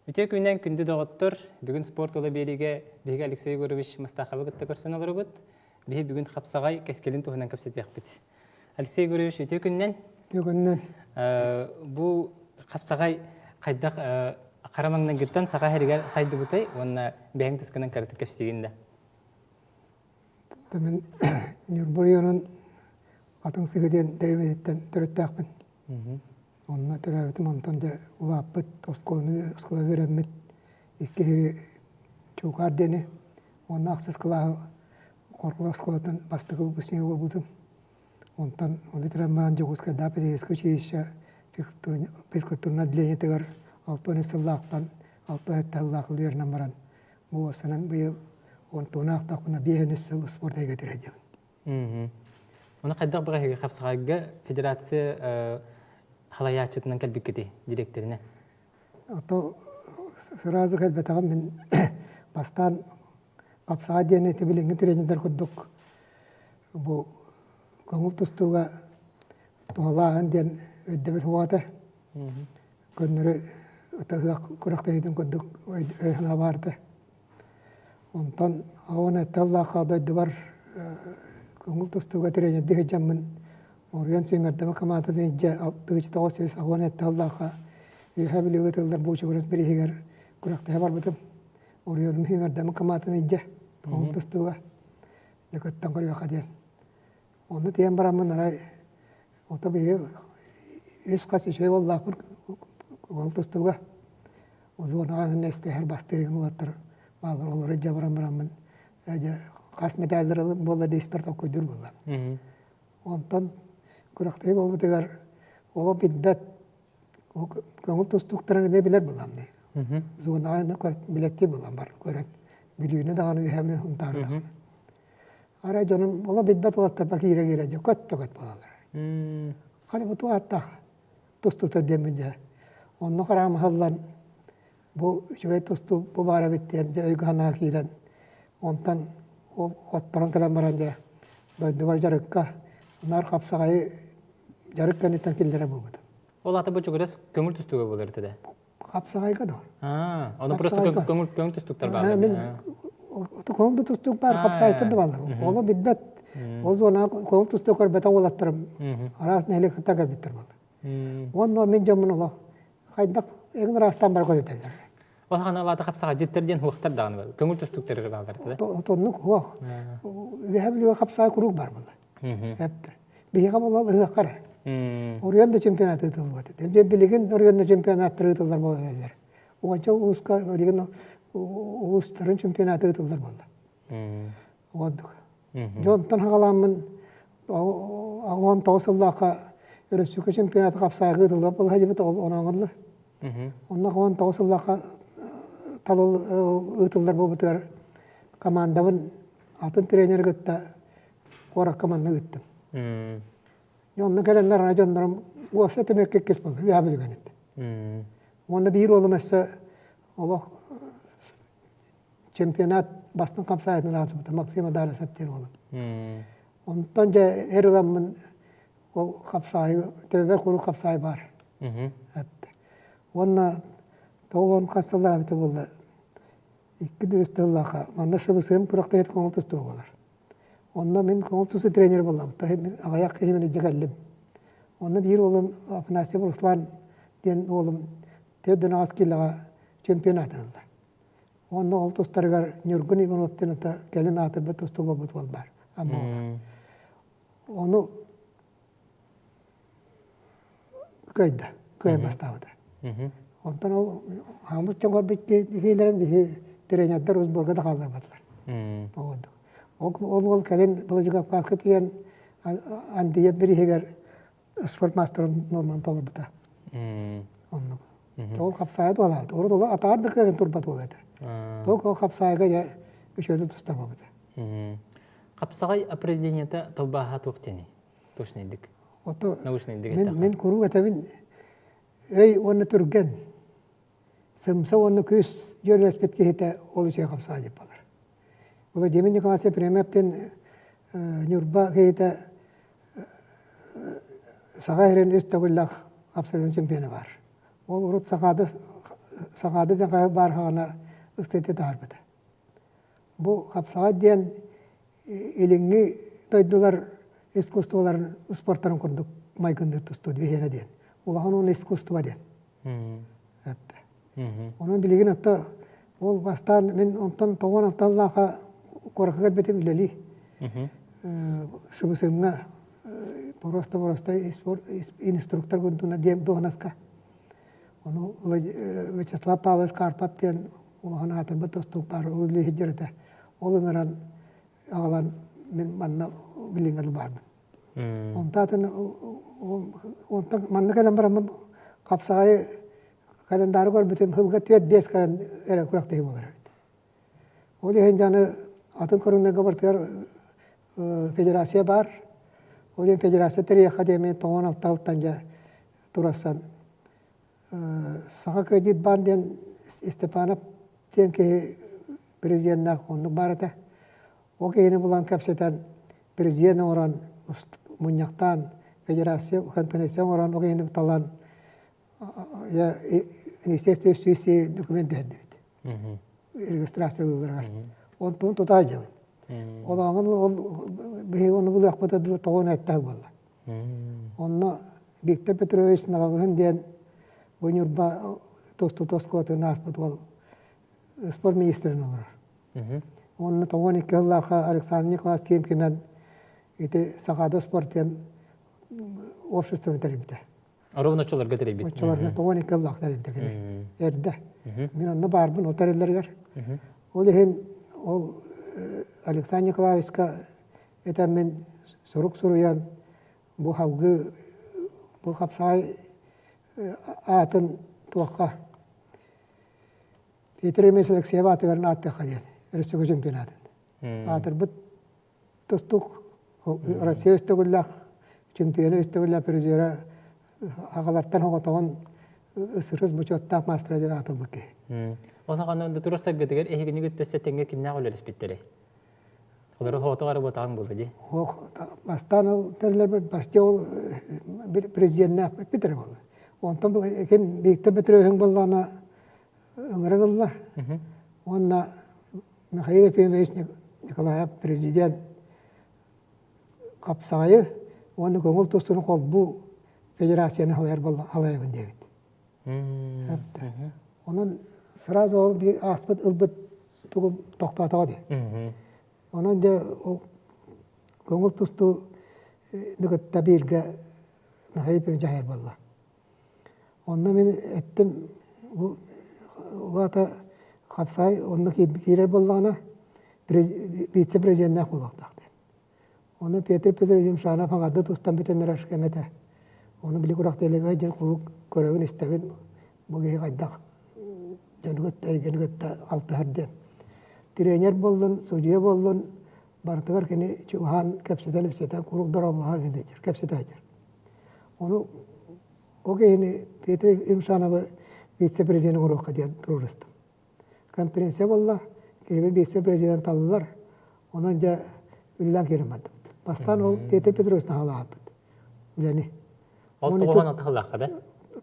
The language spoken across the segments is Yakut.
Үтүө күнүнэн күндү доҕоттор, бүгүн спорт ыла биэриигэ биһиги Алексей Егорович Мастаховы кытта көрсөн олоробут. Биһи бүгүн хапсаҕай кэскилин туһунан кэпсэтиэхпит. Алексей Егорович, үтүө күнүнэн. Үтүө күнүнэн. Бу хапсаҕай хайдах хара маҥнайгыттан саха сиригэр сайдыбытай уонна бэйэҥ тускунан кыратык кэпсиигин да? Мин Ньурба оройуонун Хатыҥ Сыһыы диэн дэриэбинэтиттэн төрүттээхпин. Онно төрөөбүтүм, онтон дьэ улааппыт, оскуоланы оскуола үөрэммит икки иһири Чуукаар диэни уонна ахсыс кылааһы Хоркула оскуолатын бастакы выпускнига буолбутум. Онтон бүтэрэн баран Дьокуускайдаах педагогическай училище физкультурнай отделениетыгар 63 сыллаахтан 67 сыллаах үөрэнэн баран бу уопсанан быйыл онтуонаахтахпына 53 сыл спорт эйгэтигэр сылдьабын. Ону хайдах быҕаһыгы хапсаҕайга федерация халайааччытынан кэлбиккитий директорина? Ото сразу кэлбэтэҕим мин бастаан хапсаҕай диэн ити билиҥҥи тренердэр курдук бу көҥүл тустууга туһалааһын диэн өйдөбүл суох этэ. Көннөрү ытыһыах күрэхтэһиитин курдук өй-санаа баар этэ. Онтон аҕабын Этталлаахха дойдубар көҥүл тустууга тренердии сылдьаммын Оруйан сүүмэрдэмэ хамаандатын илдьэ 1990 Этталлаахха Үөһээ Бүлүүгэ тыллар Буучугурас бирииһигэр күрэхтэһэ барбытым. Оруйуонум сүүмэрдэмэ хамаандатын илдьэ көҥүл тустууга дьэ кыттан көрүөххэ диэн. Онно тиийэн бараммын арай ото биһиги үс хас үчүгэй уоллаахпын көҥүл тустууга Узуонаҕа миэстэһэр бастыыр уолаттар бааллар олору дьэ баран бараммын дьэ хас медаллар ылым буолла да испэр толкуйдуур буолла. Онтон күрэхтэһии буолбутугар олох билбэт көҥүл тустууктарын эмиэ билэр буоллам дии. Зонаҕа билэттии буоллам бар көрөн Бүлүүнү даҕаны үһэ билэн Сунтаары даҕаны. Арай дьонум олох билбэт уолаттарбар киирэ-киирэ дьэ көт да көт буолаллар. Ханы бу туһааттаах тустуута диэммин дьэ. Онно хараамаһыллан бу үчүгэй тустуу бу баар эбит диэн дьэ өйгө-санаа киирэн онтон ол хотторон кэлэн баран дьэ дойдубар дьарыкка наар хапсаҕайы дьарык кэнниттэн киллэрэ буолбутум. Ол ата бу чугурас көҥүл тустууга буолар этэ да? Хапсаҕайга да. Аа, ону просто көҥүл көҥүл тустуктар бааллар. Мин көҥүл тустуук баар хапсаайтар да бааллар. Оло билбэт. Ол зона көҥүл тустуук көрбөтөх уолаттарым араас нэһилиэктэртэн кэлбиттэр буолла. Уонна мин дьоммун олох хайдах эҥин ыраастаан бара көрүтэллэр. Ол хаана алаата хапсаҕа дьиттэр диэн хуохтар даҕаны көҥүл тустууктар бааллар да. Отоннук хуох. Үөһэ Бүлүүгэ хапсаҕа куруук бар буолла. Эптэ. Биһиэхэ буолла ыһыахха эрэ. Оруйан да чемпионат ыытыллыбат. Билигин Оруйан да чемпионаттар ыытыллар буолан эрэллэр. Уонча улууска билигин улуустарын чемпионата ыытыллар буолла. Уоддук. Дьонтон хаҕаламмын 19 сыллаахха өрөспүүбүлүкэ чемпионата хапсаайга ыытыллар буола сылдьыбыт ол оноҥолло. Онно 19 сыллаахха талыл ыытыллар буолбутугар командабын атын тренер кытта куоракка манна ыыттым. Онно кэлэннэр ана дьоннорум уопсай түмэккэ иккис буолла, үөһэ Бүлүгэн этэ. Уонна биир уолум өссө олох чемпионат бастыҥ хамсаайытын аатырбыта Максим Адарысов диэн уолум. Онтон дьэ эр ыламмын ол хапсаайы төбөбөр куруук хапсаай баар. Уонна тоҕо хас сыллаабыта буолла икки үс тыллаахха манна шыбысыым күрэхтэһит көҥүл тустуу буолар. Онно мин көҥүл тустуу тренер буоллам. Аҕыйах киһи мин илдьэ кэллим. Онно биир уолум Афанасьев Руслан диэн уолум 4 килоҕа чемпион аатын ылла. Уонна ол тустарыгар Ньургун Иванов диэн ата кэлин аатырбыт тустуу буолбут уол баар. Амма Ону кыайда, кыайан бастаабыта. Онтон ол хааммыт дьон көрбүт киһилэрин биһи тренердэр сборга да хаалларбатылар. Ол уол кэлин Владикавказка тиийэн Андия бирииһигэр спорт маастарын норманы толорбута. Оннук. Ол хапсаайа туолаабыт. Урут ол атаҕар да кыайан турбат уол этэ. Только ол хапсаайга дьэ үчүгэйдик тустар буолбута. Хапсаҕай определениета тылбааһа туох диэний? Точнайдык. Ото мен, мен куруук этэбин өй уонна түргэн сымса уонна күүс дьүөрэлэспит киһитэ ол үчүгэй хапсаҕай дип буолар. Владимир Николаевич Ефремовтин Ньурба киһитэ Саха сирин үс төгүллээх абсолютно чемпиона баар. Ол урут Сахаада Саҕаады диэн хаһыат баар хаҕана ыстатыйа таһаарбыта. Бу хапсаҕай диэн илиҥҥи дойдулар искусстволарын, спортарын курдук майгынныыр тустуу биһиэнэ диэн. Улахан уонна искусство диэн. Эттэ. Онон билигин отто ол бастаан мин онтон тоҕон алталлааха куоракка кэлбитим үлэлии. Шыбысымҥа просто-просто инструктор курдуна диэн дуоһунаска. Ону Вячеслав Павлович Карпов диэн улахан аатырбыт тустуук баар, ол үлэлии сылдьар этэ. Ол ыҥыран аҕалан мин манна билиҥҥэ баарбын. Онтон онтон манна кэлэн бараммын хапсаҕайы календары көрбүтүм сылга 4-5 кэлэн эрэ күрэхтэһии буолар эбит. Ол иһин дьаны атын көрүҥнэргэ барытыгар федерация баар. Ол иһин федерация тэрийиэххэ диэмин тоҕон алтаһыттан дьэ турасан Саха кредит баан диэн Степанов диэн киһи президеннээх оннук баар этэ. Ол киһини булан кэпсэтэн президент оҥорон мунньахтаан федерация конференция оҥорон ол киһини талан Министерство юстиции документ түһэрдибит. Регистрациялыылларыгар. Онтун тута дьабын. Ол оҥон ол биһиги ону булуохпут дылы тоҕон эттээх буолла. Онно Виктор Петрович Наҕабыһын диэн бу Ньурба тосту тоскуотун ааспыт уол спорт министрин олорор. Уонна 92 сыллаахха Александр Николаевич Кимкинэн ити Сахаада спорт диэн обществоны тэрийбитэ. Ровно оччолорго тэрийбит. Оччолорго 92 сыллаах тэрийбитэ кини. Эрдэ. Мин онно баарбын ол тэриллэригэр. Ол иһин ол Александр Николаевичка этэммин сурук суруйан бу халгыы бу хапсаай аатын туохха Петр Ильич Алексеев аатыгар ааттыахха диэн өрөспүүбүлүкэ чемпионатын. Аатырбыт тустуук Россия үстөгүллээх чемпиона үстөгүллээх призера аҕалартан оҕотоҕун СРС бочуоттаах маастара диэн аатылбыт киһи. Ол саҕана турар саргытыгар эһигини кытта тэҥҥэ кимнээх үлэлэспиттэрэй? Олору хоотоҕо эрэ буотаҕыҥ буолла дии. Ох, бастаан ол тэрилэрбит бастиа ол президеннээх Питер буолла. Онтон ким Виктор Петровиһыҥ буоллаҕына ыҥыран ылла. Уонна Михаил Ефимович Николаев президент хапсаҕайы уонна көҥүл тустууну холбуу федерацияны халайар буолла халайабын диэбит. Онон сразу ол ааспыт ылбыт тугум тохтоотоҕо дии. Онон дьэ ол көҥүл тустуу кытта бииргэ Михаил Ефимович дьаһайар буолла. Онно мин эттим бу улаата хапсаай онно киирэр буоллаҕына вице-президеннээх буолуохтаах диэн. Ону Петр Петрович Юмшанов аҥарды тустан бүтэн эрэр кэмэ этэ. Ону били күрэхтэһиигэ дьэ куруук көрөбүн-истэбин бу киһи хайдах дьону кытта эйгэни кытта алтыһар диэн. Тренер буоллун, судьуйа буоллун барытыгар кини чугаһаан кэпсэтэн-ипсэтэн куруук дорооболоһон сылдьар, кэпсэтэ сылдьар. Ону ол киһини Петр Юмшановы вице-президент оҥоруохха диэн туруорустум. Конференция буолла, киһибин вице-президент таллылар. Онон дьэ үлэлээн киирэн бардыбыт. Бастаан ол Петр Петрович наһаалаабыт үлэни. Ол тоҕоһон атахалаахха да?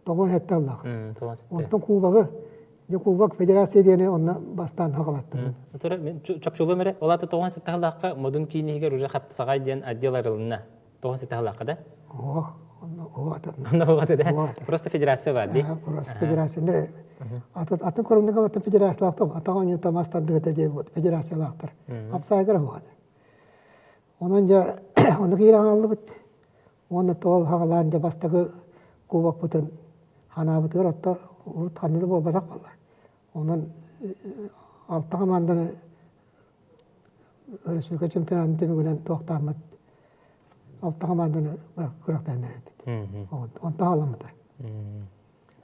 Тоҕоһон сэттэ аллаах. Онтон кубогы, дьэ кубок федерация диэни онно бастаан хагалаттым. Чопчулуом эрэ, ол аата тоҕоһон сэттэ аллаахха Модун киин иһигэр уже хапсаҕай диэн отдел арылынна. Тоҕо сэтэ халаахха да? Ох, онно да. Просто федерация бар дии. Просто федерация. Атын көрүҥнэргэ баттан федерациялаахтар, атаҕа оонньуута мас тардыһыта диэбит федерациялаахтар. Хапсаайгар уһаата. Онон дьэ ону киирэн хааллыбыт. Уонна тоол хаҕалаан дьэ бастакы кубокпутун ханаабытыгар отто урут ханна да буолбатах буолла. Онон алта команданы Өрөспүүбүлүкэ чемпионатын түмүгүнэн туохтааммыт алта хамаанданы күрэхтэһиннэр эбит. Онтон халаммыта.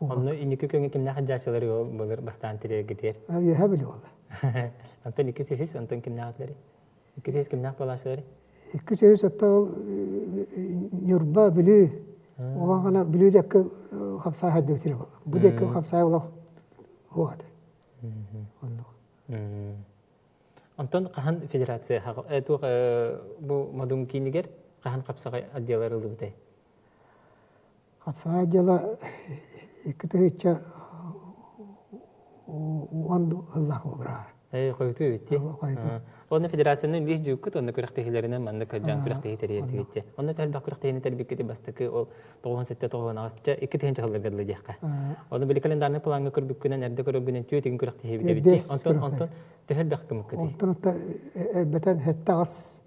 Онно инники күҥҥэ кимнээх дьаачылары былыр бастаан тириэргитиэр? Үөһэ били буолла. Онтон икки сүүс, онтон кимнээх этилэри? Икки сүүс кимнээх буолааччылары? Икки сүүс отто ол Ньурба, Бүлүү, улахан Бүлүү диэки хапсаай хайдыбыт буолла. Бу диэки хапсаай олох суох этэ. Оннук. Онтон хаһан федерация туох бу Модун киинигэр хаһан хапсаҕай отдела арыллыбытай? Хапсаҕай отдела 2010 Уон сыллаах буолара. Ээ, хойутуу эбит дии. Хойутуу. Онно федерацияны лиис дьууккут, онно күрэхтэһиилэринэн манна кырдьаан күрэхтэһии тэрийэртигит. Онно элбэх күрэхтэһиини тэрбиккити бастакы ол 97-98 ча 2000 сылларга дылы диэххэ. Онно били календарный плаҥҥа көрбүккүнэн эрдэ көрөргүнэн түөрт күрэхтэһиибит эбит дии. Онтон онтон төһө элбэх гыммыккытый? Онтон отто элбэтэн сэттэ аҕыс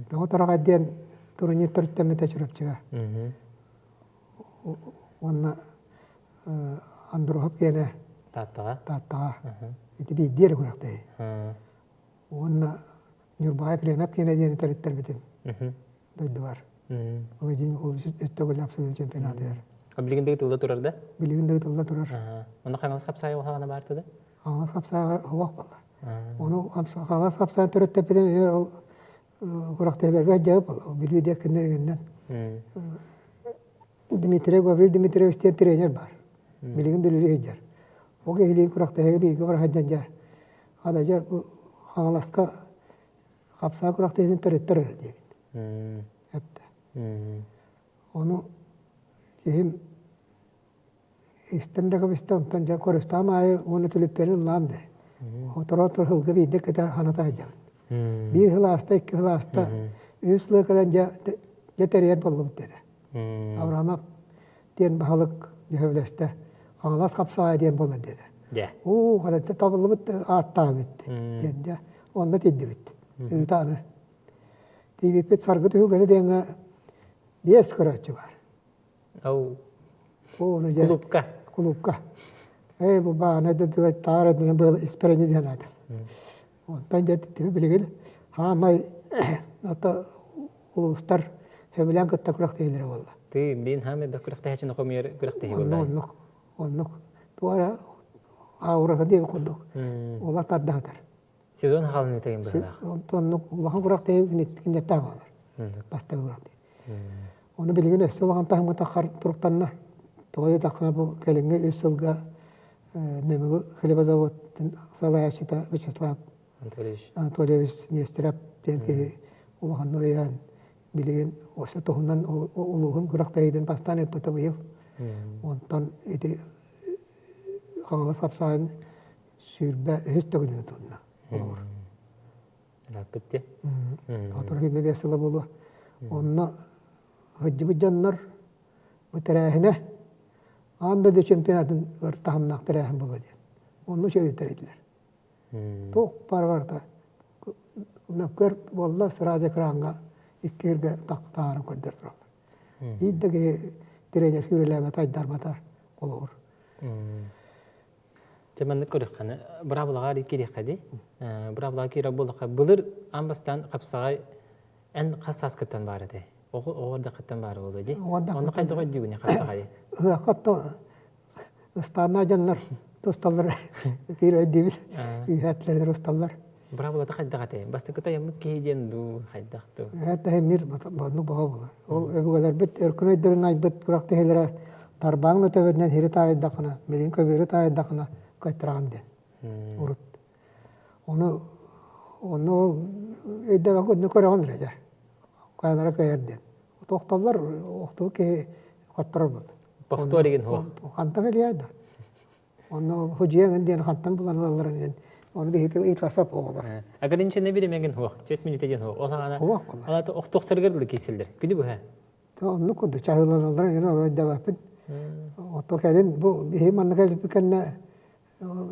Бөҕө Тараҕай диэн турнир төрүттэммитэ Чурапчыга. Уонна Андрохов киэнэ Тааттаҕа. Тааттаҕа. Ити биирдии эрэ күрэхтэһии. Уонна Ньурбаҕа Ефремов киэнэ диэни төрүттэрбитим дойдубар. Ол дьиҥ ол өттөгүл абсолют чемпионатыгар. Билигин да ытылла турар да? Билигин да ытылла турар. Онно Хаҥалас хапсаайа уһаҕана баарта да? Хаҥалас хапсаайа уһах буолла. Ону Хаҥалас хапсаайын төрүттэппитим ол күрэхтэһиилэргэ дьэ Бүлүү диэкиннэр Дмитрий Гаврил Дмитриевич диэн тренер баар. Билигин да үлэлии сылдьар. Ол киһилиин күрэхтэһиигэ бииргэ бара сылдьан дьэ хата дьэ бу Хаҥаласка хапсаа күрэхтэһиитин төрүттэр эрэ диэбит. Эптэ. Ону киһим истэн да кэбистэ, онтон дьэ көрүстэҕим аайы уонна түлүппэни ыллаам дии. Оторо-отор сылга биирдэ кэтэ ханата сылдьабын. Биир сыл ааста, икки сыл ааста, үс сыл кэлэн дьэ, дьэ тэрийэр буоллубут диэтэ. Авраамов диэн баһылык дьөһүөлэстэ. Хаҥалас хапсаҕайа диэн буолар диэтэ. Дьэ. Уу, халатта табыллыбыт ааттаабыт диэн дьэ онно тиийдибит. Ыытааны. Тиийбиппит саргы түһүлгэтэ диэҥҥэ биэс көрөөччү баар. Ау. Ону дьэ. Кулуупка. Кулуупка. Ээ бу баана да таара дына быыл испэрэни диэн аата. Онтон дьэ билигин хаамай ото улуустар сөбүлээн кытта күрэхтэһиилэрэ буолла. Ты билин хаамай да күрэхтэһээччини хомуйар күрэхтэһии буолла. Оннук, оннук. Туора аурата диэби курдук. Олар тардаатар. Сезон хаалыныыта ким быһыылаах. Оннук улахан күрэхтэһии кинилэртээх буолар. Бастакы күрэхтэһии. Ону билигин өссө улахан таһымҥа таххар туруктанна. Тоҕо диэтэххинэ бу кэлиҥҥи үс сылга Нөмүгү хлебозаводтун салайааччыта Вячеслав Анатольевич Анатольевич Нестеров диэн киһи улаханнык өйөөн билигин өссө туһунан улууһун күрэхтэһиитин бастаан ыыппыта быйыл. Онтон ити Хаҥалас хапсаҕайын 23 төгүлүн тутунна холобур. Ырааппыт дии. Отур 25 сыла буолуо. Онно сылдьыбыт дьоннор бу тэрээһинэ аан дойду чемпионатын таһымнаах тэрээһин буолуо диэн. Онно үчүгэй тэрийдилэр. Туох баар барыта мөккүөр буолла сразу экраҥҥа икки сиргэ таһааран көрдөр тураллар. Биир да киһи тренер сүүрэлээбэтэ, айдарбата холобур. Дьэ маннык көрүөххэ быраабылаҕа киириэххэ дии. Быраабылаҕа киирэр буоллахха былыр аан бастаан хапсаҕай эн хас сааскыттан баар этэй? Оҕо оҕо эрдэххиттэн баар буолуо дии. Онно хайдах өйдүүгүнүй хапсаҕайы? Ыһыахха ыстааннаах дьоннор тусталлар киир өйдүүбүт. Үһээтилэрин усталлар. Быраабылата хайдах этэй? Бастакы тайаммыт киһи диэн дуу, хайдах дуу? Үһээт мир оннук бөҕө буолар. Ол өбүгэлэрбит өркөн өйдөрүн айбыт күрэхтэһиилэрэ тарбааҥ мөтөбүтүнэн сири таарыйдаххына, билигин көбүөрү таарыйдаххына кыайтараҕын диэн. Урут. Ону онно ол өйдөөбөккө онно көрөҕүн эрэ дьэ. Кыайара кыайар диэн. Тохтоллор охтубут киһи хотторор буолла. Повтор игин хуох. Хантан кэлиэ да. Онно худьуйаҥын диэн хантан булан ылалларын диэн ону биһиги ыйыталаспат оҕолор. Ограниченное биремегин хуох. Түөрт мүнүүтэ диэн хуох. Ол саҕана Хуох буолла. Алата охтуохсарыгар дылы киирсэллэр. Күнү быһа. Оннук курдук чаһыыланалларын игин ол өйдөбөппүн. Ото кэлин бу биһи манна кэлбит кэннэ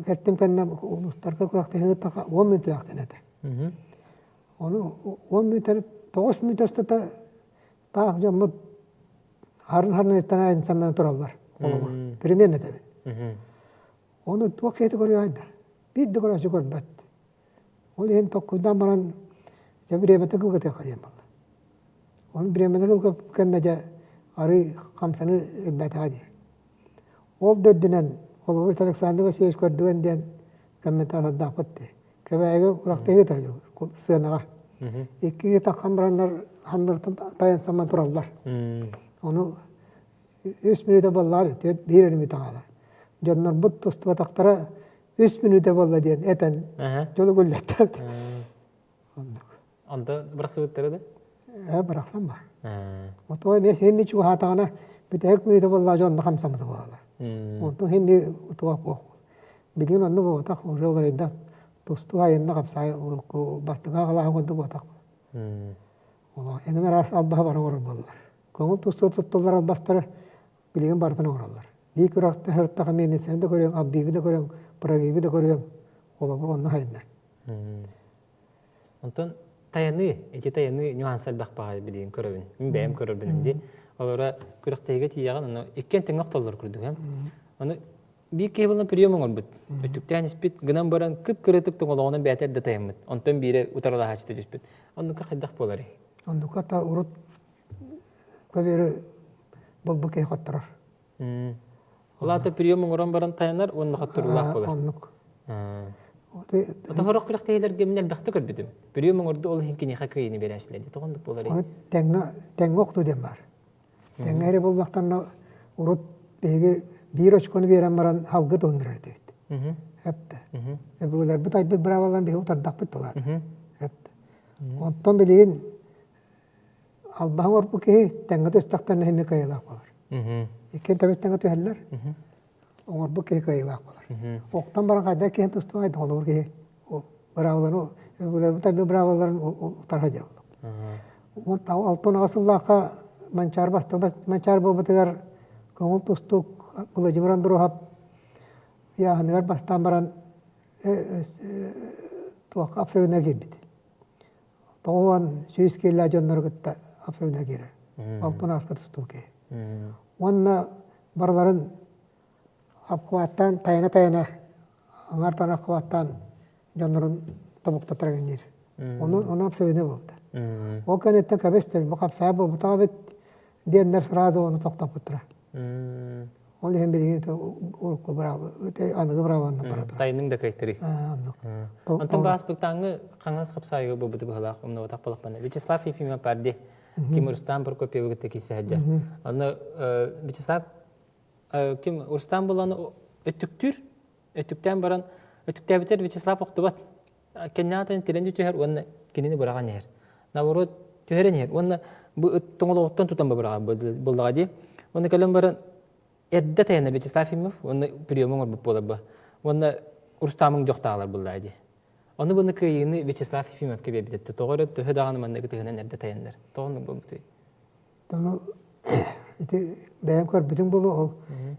кэттим кэннэ улуустарга күрэхтэһиини таха 10 мүнүүтэлээхтэн этэ. Ону 10 мүнүүтэ 9 мүнүүтэ устата таах дьоммут харын-харныттан айансан тураллар. Холобур, примерно этэбин. Ону туох киһитэ көрүөйдэр? Биир да көрөөччү көрбөт. Ол иһин токкуйдаан баран дьэ бириэмэтин кылгатыахха диэн буолла. Ону бириэмэтин кылгаппыт кэннэ дьэ арыы хамсаныы элбээтэҕэ дии. Ол да үрдүнэн холобур Александр Васильевич көрдүгэн диэн комментатордаахпыт дии. Кэбээйигэ курахтаһыы сыанаҕа. Икки таххан бараннар ханнартан тайан саман тураллар. Ону үс мүнүүтэ буоллаҕар түөрт биир эрэ мүнүүтэ хаалар. Дьоннорбут тустубатахтара үс мүнүүтэ буолла диэн этэн дьолу гүллэттэр. Оннук. Онто бырахсыбыттара да? Ээ бырахсан бар. Отоо эмиэ химми чугаһаатаҕына бүтэһик мүнүүтэ буоллаҕа дьонно хамсаммыта буолаллар. Онтон химми туох буох. Билигин онно буолбатах, уже уларыйда. Тустуу айанна хапсаай урукку бастакы аҕалааһын курдук буолбатах. Олох эҥин араас албаһы бары оҥорор буоллар. Көҥүл тустуу туттуллар албастары билигин барытын оҥороллор. Биир күрэхтэһэр миэннэсэни да көрүөҥ, аббииби да көрүөҥ, правиби да көрүөҥ, холобур онно хайыннар. Онтон тайаныы, ити тайаныы нюанс элбэх баҕайы билигин көрөбүн. Мин бэйэм көрөрбүн дии. Олора күрэхтэһиигэ тиийэҕин, ону иккиэн тэҥҥэ охтоллор курдук. Ону биир киһи булан прием оҥорбут. Өттүктээн испит, гынан баран кып-кыратык тоҥолоҕунан бэйэтэ эрдэ тайаммыт. Онтон биирэ утарылаһааччыта түспүт. Оннука хайдах буоларый? Оннука та урут көбүөрү булбут киһи хотторор. Ол аата прием оҥорон баран тайанар уонна хотторуулаах буолар. Оннук. Отоһорох күрэхтэһиилэргэ мин элбэхтэ көрбүтүм. Прием оҥорду ол иһин киниэхэ кыайыыны биэрээччилэр дии. Тоҕо оннук буоларый? Оны тэҥҥэ тэҥҥэ охтуу диэн баар. Тэҥҥэ эрэ буллахтарына урут биһиги биир очкону биэрэн баран халгы туһуннарар этибит. Эптэ. Өбүгэлэрбит айбыт быраабаларын биһиги утардахпыт тулаата. Эптэ. Онтон билигин албаһы оҥорбут киһи тэҥҥэ түстэхтэринэ эмиэ кыайыылаах буолар. Иккиэн тэбис тэҥҥэ түһэллэр. Оҥорбут киһи кыайыылаах буолар. Охтон баран хайдах киһи тустуой холобур киһи быраабыларын өбүгэлэрбит айбыт быраабыларын утарга дьарыллар. 68 сыллаахха Манчаары бастакы Манчаары буолбутугар көҥүл тустуук Владимир Андруһап ыйааһыныгар бастаан баран туохха абсолютно киирбит. 900 киилэ дьоннору кытта абсолютно киирэр. Алтын ааска тустуу киһи. Уонна барыларын обхваттаан тайана-тайана аҥаартан обхваттаан дьоннорун тобуктатара гинниир. Ону ону абсолютно буолбута. Ол кэнниттэн кэбис бу хапсаайа буолбутаҕа эбит диэннэр сразу ону тохтоппуттара. Ол иһин билигин урукку быраабы аныгы быраабаннан бара турар. Тайының да кыайтарыы. Оннук. Онтон бааспыктааҥҥы хаҥас хапсаайыга буолбуту быһылаах умнубатах буолахпына. Вячеслав Ефимов Парди ким Рустам Прокопьевы кытта киирсэ сылдьар. Онно Вячеслав ким Рустам буланы өттүктүүр, өттүктээн баран өттүктээбитэр Вячеслав охтубат. Кэннэҕэ тирэн түһэр уонна кинини быраҕан иһэр. Наоборот түһэрэн иһэр уонна бу ыт тоҥолоҕуттан тутан быраҕар буоллаҕа дии. Уонна кэлэн баран эрдэ тайана Вячеслав Ефимов уонна приему оҥорбут буолар бу. Уонна Рустамыҥ дьохтаалар буоллаҕа дии. Ону буну кыайыыны Вячеслав Ефимовка биэрбит Тоҕо эрэ төһө даҕаны маннык ытыһынан эрдэ тайаннар. Тоҕо оннук буолбутуй? Ону ити бэйэм көрбүтүм буолуо ол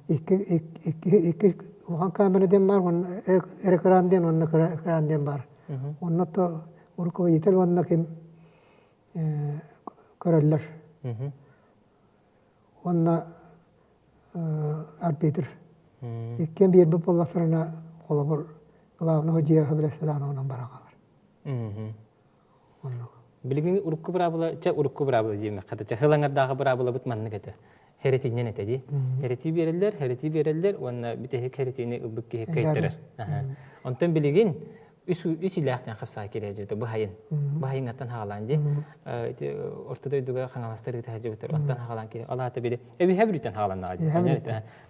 икки икки икки улахан камера диэн баар уонна экран диэн уонна кыра экран диэн баар. Онно то руководитель уонна ким көрөллөр. Уонна арбитр. Иккиэн биэрбит буоллахтарына холобур главного дьиэҕэ билэстэдэҕинэ онон баран хаалар. Оннук. Билигин урукку быраабыла, чэ урукку быраабыла диэмэххэ чэ хылаҥардааҕы быраабылабыт маннык этэ. Хэрэтиннэн этэ дии. Хэрэтии биэрэллэр, хэрэтии биэрэллэр уонна бүтэһик хэрэтиини ылбыт киһи кыайтарар. Онтон билигин үс үс илээхтэн хапсаҕа киирээдьибитэ быһайын. Быһайыҥҥаттан хаалаан дии. Ити орто дойдуга хаҥаластар ыыта сылдьыбыттар. Онтон хаалаан киирэ. Ол аата били эбиһэ бүрүтэн хааланнаҕа дии.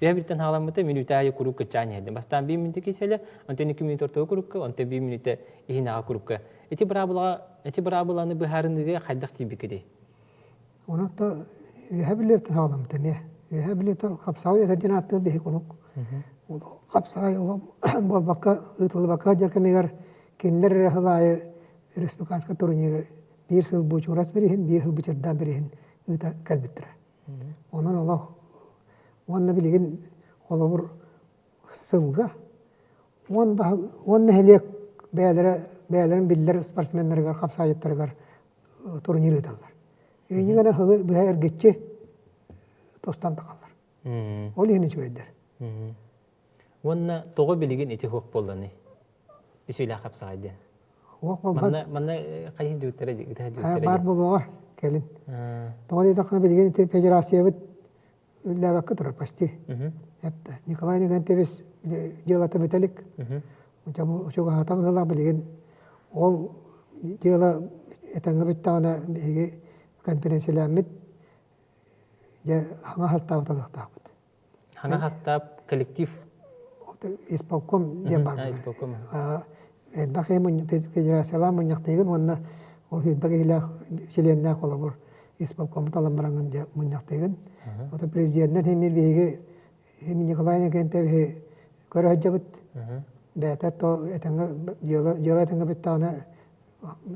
Үһэ бүрүтэн хааламмыта мүнүүтэ аайы куруук кыччаан иһэрдэ. Бастаан биир мүнүүтэ киирсэлэ, онтон икки мүнүүтэ ортого курукка, онтон биир мүнүүтэ иһинэҕэ курукка. Ити быраабылаҕа ити быраабыланы быһаарыныыга хайдах тиийбиккитий? Онон то үөһэ билиэттэн хаҕаламмыт эмиэ. Үөһэ билиэт хапсаҕай этэ диэн ааттыыр биһи куруук. Ол хапсаҕай олох буолбакка, ыытыллыбакка сылдьар кэмигэр кинилэр эрэ сыл аайы республиканскай турниры биир сыл Бучурас бириһин, биир сыл Бычырдаан бириһин ыыта кэлбиттэрэ. Онон олох уонна билигин холобур сылга уон баһыл уон нэһилиэк бэйэлэрэ бэйэлэрин биллэр спортсменнарыгар хапсаайыттарыгар турнир ыыталлар. Инньэ сылы быһа эргиччи тустан тахаллар. Ол иһин үчүгэйдэр. Уонна тоҕо билигин ити хуох буолланый? Үсүлээх хапсаҕай диэн. Хуох буолбат. Манна манна хайыс дьүттэрэ ытыһа дьүттэрэ. Баар буолуоҕа кэлин. Тоҕо диэтэххинэ билигин ити федерациябыт үллээбэккэ турар почти. Эптэ. Николай Николаевич дьыалата бүтэ илик. Чугаһата быһыылаах билигин ол дьыала этэҥҥэ бүттэҕинэ биһиги конференциялээммит дьэ хаҥа хастаабыт алыахтаахпыт. Хаҥа хастаап коллектив исполком диэн бар. Исполком. Элбэх федерациялаах мунньахтыыгын уонна ол элбэх киһилээх чилиэннээх холобур исполкому талан бараҥҥын дьэ мунньахтыыгын. Ото президеннэр химир биһиги Николай Иннокентьевиһи көрө сылдьабыт. Бэйэтэ то этэҥҥэ дьыала дьыала этэҥҥэ бүттэҕинэ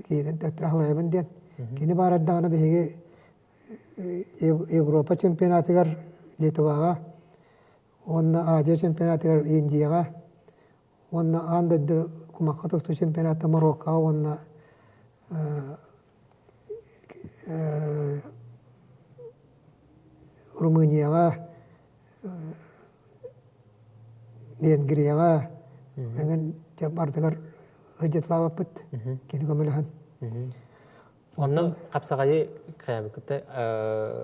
киирэн төттөрү халайабын диэн. Кини баар эрдэҕинэ биһиги Европа чемпионатыгар Литваҕа уонна Азия чемпионатыгар Индияҕа уонна аан дойду кумахха тустуу чемпионата Мароккоҕа уонна Румынияҕа, Венгрияҕа эҥин дьэ бардыгар сылдьыталаабыппыт кини көмөлөһөн. Онно хапсаҕайы хайабыккыта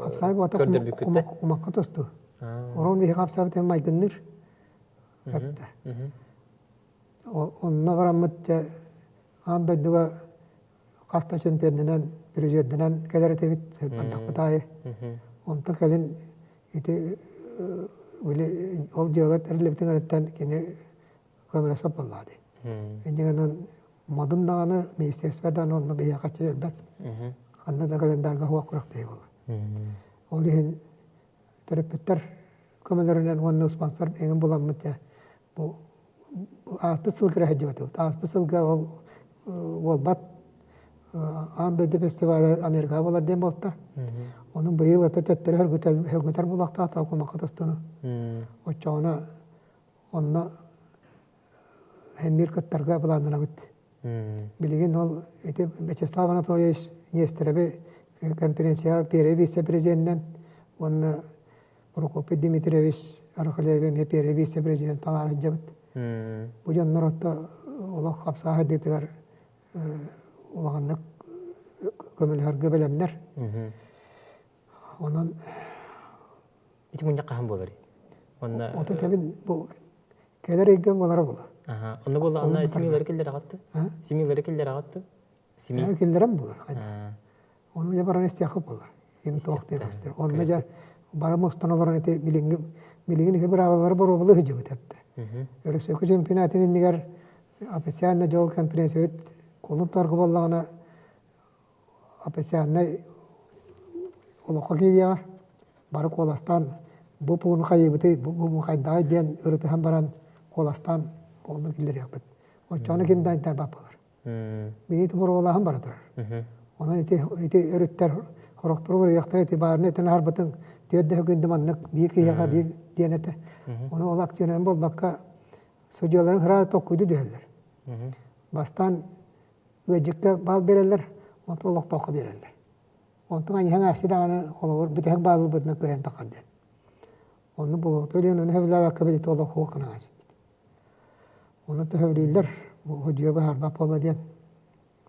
Хапсаҕай буолта көрдөрбүккүтэ? кумахха тустуу. Орон биһиги хапсаабыт майгынныыр эттэ. Онно бараммыт дьэ аан дойдуга хас да чемпионынан, призердэнэн кэлэр этибит бардахпыт аайы. Онтон кэлин ити били ол дьыала тэриллибитин кэнниттэн кини көмөлөспөт буоллаҕа дии. Инньэ гынан модун даҕаны министерство даҕаны онно биһиэхэ чиэрбэт. Ханна да календарга суох күрэхтэһии буолар. Ол иһин төрөппүттэр көмөлөрүнэн уонна спонсор эҥин буламмыт дьэ бу ааспыт сылга сылдьыбатыбыт. Ааспыт сылга ол буолбат аан дойду фестиваля Америкаҕа буолар диэн буолта. Онон быйыл это төттөрү хөргүтэр буолуохтаах кумахха тостуну. Оччоҕуна онно эмиир кыттарга былааннанабыт. Билигин ол ити Вячеслав Анатольевич Нестереви конференцияҕа первый вице-президенинэн уонна Прокопий Дмитриевич Архалеева эмиэ первый вице-президент талаара сылдьабыт. Бу дьоннор отто олох хапсаа сайдыытыгар улаханнык көмөлөһөргө бэлэмнэр. Онон Ити мунньах хаһан буоларый? Онно Ото тэбин бу кэлэр ыйга буолара буолар. Аха. Онно буолла онно семьялары киллэр аҕатты. Семьялары киллэр аҕатты. Семья киллэрэн буолар. Ону дьэ баран истиэххэ буолар. Ким туох диэн истэр. Онно дьэ бары мустан олорон ити билиҥҥи билигин ити быраабылары боруобалыы сылдьыбыт эттэ. Өрөспүүбүлүкэ чемпионатын иннигэр официально дьол конференциябыт кулууп торгу буоллаҕына официальнай олоххо киириэҕэ. Бары куоластаан бу пууну хайыыбытый, бу пууну хайдаҕый диэн ырытыһан баран куоластаан онно киллэриэхпит. Оччоҕуна ким да айдарбат буолар. Билии боруобалааһын бара турар. Онон ити ити өрүттэр сорохтор уларыйыахтара ити баарына этэн аһарбытыҥ түөрт да күндү маннык биир киһиэхэ биир диэн этэ. Ону ол активнайын буолбакка судьуйаларын сразу толкуйду түһэллэр. Бастаан ыалдьыкка баал биэрэллэр, онтон олохтооххо биэрэллэр. Онтон аньыһан аасты даҕаны холобур бүтэһик бааллыбытынан кыайан таххар диэн. Онну булуохтур диэн ону сөбүлээбэккэ бит олох хуох гынан аасыппыт. Ону төһөбүлүүллэр худьуйа баһаарбат буолла диэн.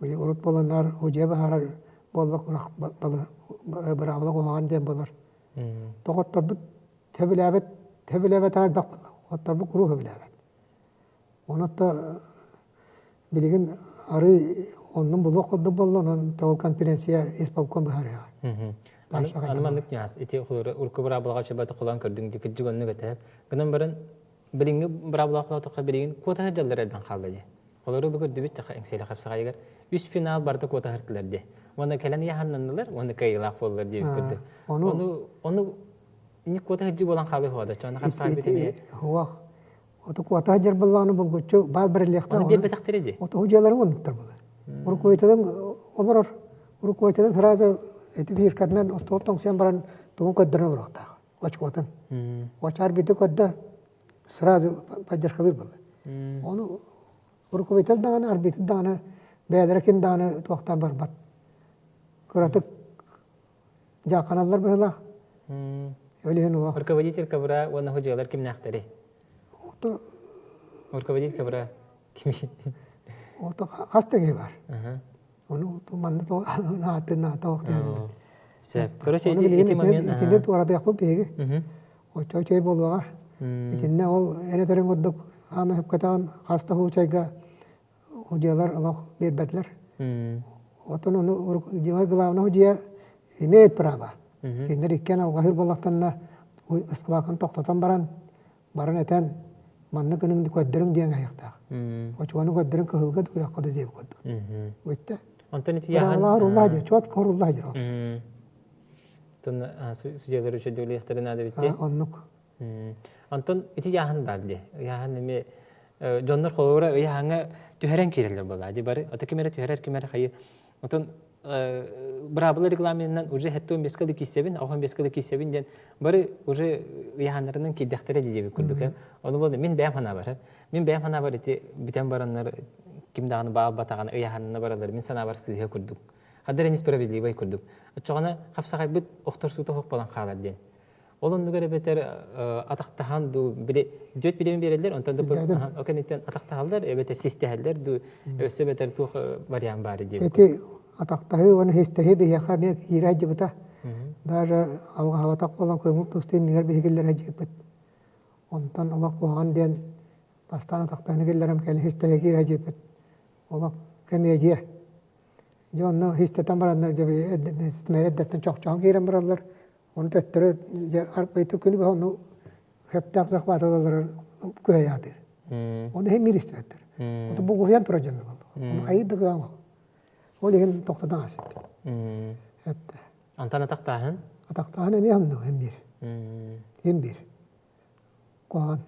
Урут буоланнар худьуйа баһаарар буолла быраабыла куһаҕан диэн буолар. Тоҕотторбут сөбүлээбэт сөбүлээбэтэҕэ элбэх буолла. Хотторбут куруук сөбүлээбэт. Онон билигин арыый оннун булуох курдук буолла, онон ол конференция исполком быһаарыаҕа. Аны маннык ньаас ити урукку быраабылаҕа чөбөтө холоон көрдүҥ ди кырдьык оннук этэ. Гынан баран билиҥҥи быраабылаҕа холоотоххо билигин куотаһар дьаллар элбэн хаалла дии. Холору бу көрдүбүт таха эҥсиэлэ хапсаҕайыгар үс финал барыта куотаһыртылар дии. Уонна кэлэн яһаннаннылар уонна кыайыылаах буоллар диэбит курдук. Ону ону ини куотаһыджы буолан хаалыы хуода. Чону хапсаҕай битэмиэ. Хуах Ото куотаах дьэр буоллаҕына булгуччу баал бэриллиэхтээх. Ону биэрбэтэхтэрэ дии. Ото дьиэлэрин оннуктар буолар. Урукуйталын олорор. Урукуйталын сразу эти фишкатынан остуол тоҥсуйан баран тугун көрдөрөн олоруохтаах. Очкотун. Очаар биирдэ көрдө сразу поддержкалыыр буолар. Ону урукуйтал даҕаны, арбитр даҕаны бэйэлэрэ ким даҕаны туохтаан барбат. Кыратык Дьаахханаллар быһыылаах. Өлүһүн уо. Руководитель КВР уонна худьуолар кимнээхтэрий? Ото Руководитель КВР кимий? Ото хас да киһи бар. Ону манна аатын аата охтуйан. Сөп. Короче, ити момент итини туоратыахпыт биһиги. Оччо үчүгэй буолуоҕа. Итиннэ ол эн этэриҥ курдук хаама сөпкөтөҕүн хас да случайга Худьялар олох биэрбэтилэр. Оттон ону дьиҥэр главное худья имеет право. Кинилэр иккиэн алҕаһыыр буоллахтарына ыскыбаакын тохтотон баран, баран этэн маннык гыныҥ көрдөрүҥ диэн аһыахтаах. Очуону көрдөрүҥ кыһылга дуйахха да диэбит курдук. Бүттэ. Онтон ити Быраҕылаах уруллаа дии, чуот уруллаа дьиро. Тон судьялар үчүгэй наада битти. Оннук. Онтон ити яаһын бар дии. Яаһын эми. Дьоннор холобура ыйааһыҥҥа түһэрэн киирэллэр буолаа дии бары. Ото ким эрэ түһэрэр, ким эрэ хайы. Отон быраабыла регламенынан уже хэттуон бескэ да киирсэбин, охон бескэ да киирсэбин диэн бары уже ыйааһыннарынан киирдэхтэрэ дии диэбит курдук. Ону буолла мин бэйэм санаабар, мин бэйэм санаабар ити бүтэн бараннар ким даҕаны баалбатаҕына ыйааһынна бараллар мин санаабар сыыһа курдук. Хаддар несправедливай курдук. Оччоҕуна хапсаҕайбыт охтор суута суох буолан хаалар диэн. Ол оннугар эбэтэр атахтаһан дуу, били дүөт бириэмэ биэрэллэр, онтон да ол кэнниттэн атахтаһаллар, эбэтэр систэһэллэр дуу, өссө эбэтэр туох вариант баар диэбит. Ити атахтаһыы уонна систэһии биһиэхэ эмиэ киирэ сылдьыбыта. Даже алҕаһабатах буолан көҥүл тустуу иннигэр биһигиллэрэ сылдьыбыт. Онтон олох куһаҕан диэн бастаан атахтаһыыны киллэрэн кэлин систэһии киирэ сылдьыбыт. Олох кэмиэдьийэ. Дьэ онно истэтэн бараннар дьэ эрдэттэн чохчоһон киирэн бараллар. Ону төттөрү дьэ арбайтыр күнү быһа ону сөптөөх захватылалары күһэйээтир. Ону иһин мир истибэттэр. Ото бугуһуйан турар дьоннор буолла. Ону хайыы да кыаҕа Ол иһин тохтотон аасыппыт. Эттэ. Антон атахтааһын? Атахтааһын эмиэ оннук им биир. Им биир. Куһаҕан.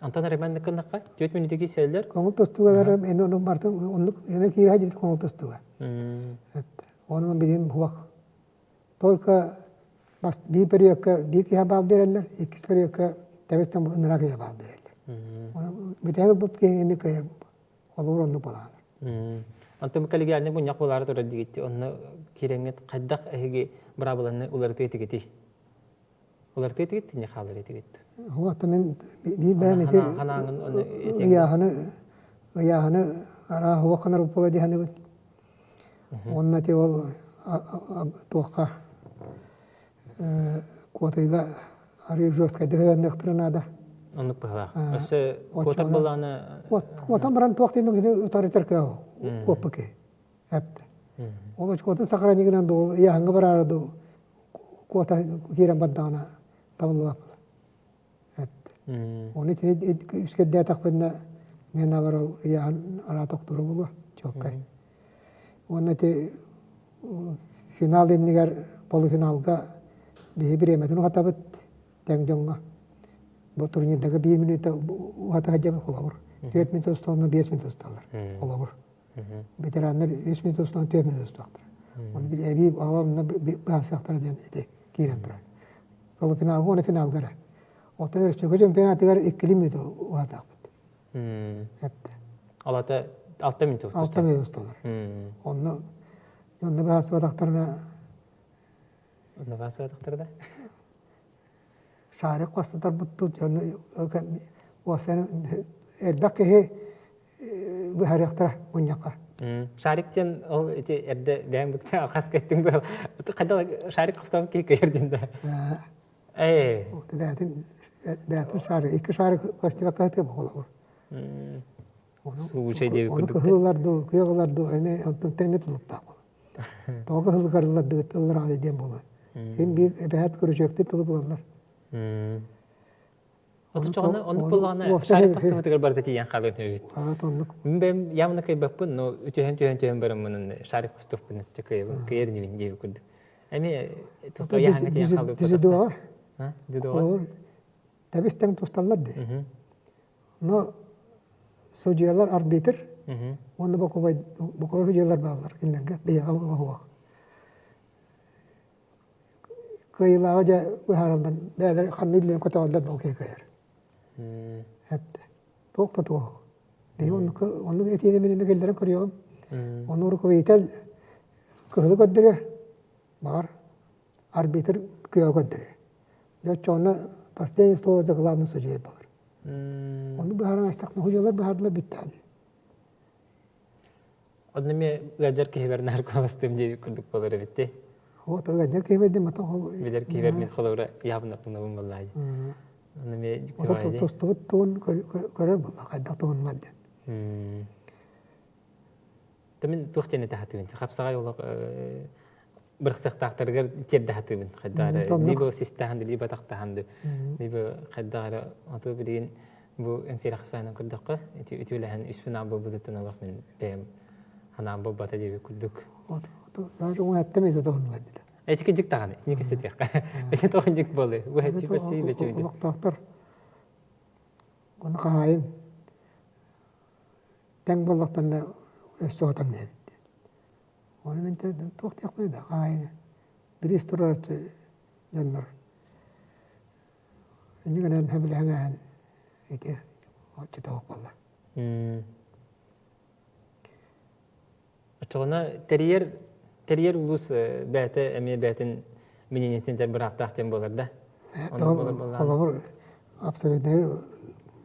Антон Роман гыннахха 4 мүнүүтэ киирсэллэр. Көҥүл тустуугалар эми онун бартын оннук эми киирэ дьит көҥүл тустууга. Ону билин хуах. Только бас биир периодка биир киһи баал береллер, иккис периодка тэбистен ынырак киһи баал береллер. Оны бүтэһик бут киһи эми кыйар холуур оннук болаанар. Онтон коллегиальный мунньах буолаары турар дигитти онно киирэҥҥит хайдах эһиги быраабыланы уларытыы этигитий? Уларытыы этигит не хаалар этигит? Хуата мен биир бэйэм ити ыйааһыны ыйааһыны араа хуохханар буола диһаныбын. Уонна ити ол туохха куотайга арыы жесткайдык ыанныахтара наада. Оннук быһалаах. Өссө куотар былааны Куотан баран туох диэн утарытар кыа куоппуки. Эпте. Ол очкотун сохранигынан ду ыйааһыҥҥа бараары ду куота киирэн бардаҕына табыллыбаппын. Эттэ. Оны итини үскэрдээтэхпинэ мен абар ол ыйааһын араа тохтуура буолуо чуоккай. Уонна ити финал иннигэр полуфиналга биһи бириэмэтин уһатабыт тэҥ дьоҥҥо. Бу турнирдага биир мүнүүтэ уһата сылдьабыт холобур. 4 мүнүүтэ усталлар, 5 мүнүүтэ усталлар холобур. Ветераннар 3 мүнүүтэ устан 4 мүнүүтэ устуохтара. Оны били эбии аҕалар баасыахтара диэн ити киирэн турар. Полуфиналга уонна финалга эрэ. Оттон өрөспүүбүлүкэ чемпионатыгар иккили мүнүүтэ уһатаахпыт. Эптэ. Алата алта мүнүүтэ Алта мүнүүтэ усталар. Онно онно баасыбатахтарына Онно баасыбатахтара да? Шарик хостотор-буттут дьону элбэх киһи быһарыахтара мунньахха. Шарик диэн ол ити эрдэ бэйэҥ бүктэ алхас кэттиҥ бу хайдах шарик хостоон киһи көйөр диэн да. Ээ. Бээтин бээтин шарик икки шарик көстүбэккэ сытыа буолар. Случай диэби курдук. Ону кыһыллар дуу, күөх дуу эмиэ онтон тэҥҥэ тулуктаах буолар. Тоҕо кыһыллар ыллар аҕай диэн буолар. Син биир эбэһээт көрүчүөктүү тылы булаллар. Отуччоҕуна оннук буоллаҕына шарик постубутугар барыта тиийэн хаалыан эбит. Оннук. Мин бэйэм явно кыайбаппын, но үтүһэн түһэн түһэн бараммын шарик поступпун кыайабын, кыайар инибин диэбит курдук. Эми туохха яһаҥҥа тиийэн хаалыан Дзюдоҕа. Дзюдоҕа. Тэбис тэҥ тусталлар дии. Но судьуйалар арбитр уонна боковой боковой судьуйалар бааллар кинилэргэ биһиэхэ уһуох. Кыайыылааҕы дьэ быһаараллар бэйэлэр ханна илиилэрин көтөҕөллөр да ол киһи кыайар. Эттэ. Туох да туох. Биһи оннук оннук этиини мин эмиэ киллэрэн көрүөҕүм. Ону руководитель кыһылы көрдөрүө, баҕар арбитр күөҕү көрдөрүө. Дьэ оччоҕуна последнее слово за главный судья буолар. Ону быһааран астахна судьялар быһаардылар бүттэҕэ дии. Онно эмиэ ыалдьар киһибэр наар куоластыым диэбит курдук буолар эбит дии. Вот ыалдьар киһибэр диэн матан ол Билэр киһибэр мин холобура явно пунабын буоллаа дии. Онно эмиэ дьикти дии. Тустубут тугун көрөр буолла хайдах туһуннар диэн. Та мин туох диэн этэ сатыыбын хапсаҕай олох бырахсыахтаахтарыгар тиэрдэ сатыыбын хайдах эрэ либо систаһан либо атахтаһан ду либо хайдах эрэ оту билигин бу эҥсиэрэ хапсаҕайынан көрдөххө ити үтүөлэһэн үс финал буолбутуттан олох мин бэйэм ханаам буолбата диэбит курдук Эти кыдьык даҕаны итини кэпсэтиэххэ ити тоҕо инник буолуй олохтоохтор ону хаһаайын. Тэҥ буоллахтарына өссө отон диэбит. Ону мин туох диэхпиний да хаайыны бириис туруорааччы дьоннор инньэ гынан сөбүлэһэн ааһан ити оччотооҕу буолла. Оччоҕуна тэрийэр тэрийэр улуус бэйэтэ эмиэ бэйэтин мнениетин тэр бырааптаах диэн буолар да? Холобур, абсолютнай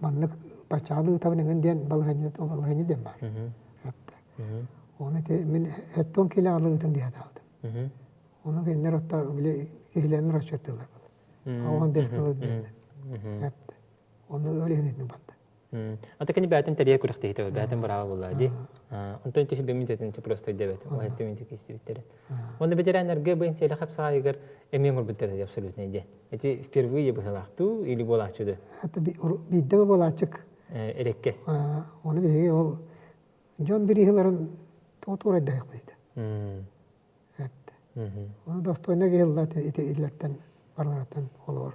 маннык баччаҕа ыытабын эҥин диэн балаһыанньа балаһыанньа диэн баар. Оны ити мин эттон килэ алыытын диye атаабытым. Ону кинилэр отто били киһилэрин расчеттыылар буолар. Оҕон бес кылы диэннэр. Оны өлүһүн батта. Ата кини бээтин тэрийэр күрэхтэһиитэ бээтин бырааба буолла дии. Онтон түһү бэмин просто өйдөбөт. Ол хэттэ мин истибиттэрин. Онно ветераннарга бу энсиэлэ хапсаҕайыгар эмиэ оҥорбуттар абсолютно диэн. Эти впервые быһылаахтуу или буолааччы да? Это биирдэ буолааччык. Эрэккэс. Оны биһиги ол дьон бириһиларын тоҕо туурайдаһыахпыт. Оны достойно киһилла ити иллэртэн барлараттан холобур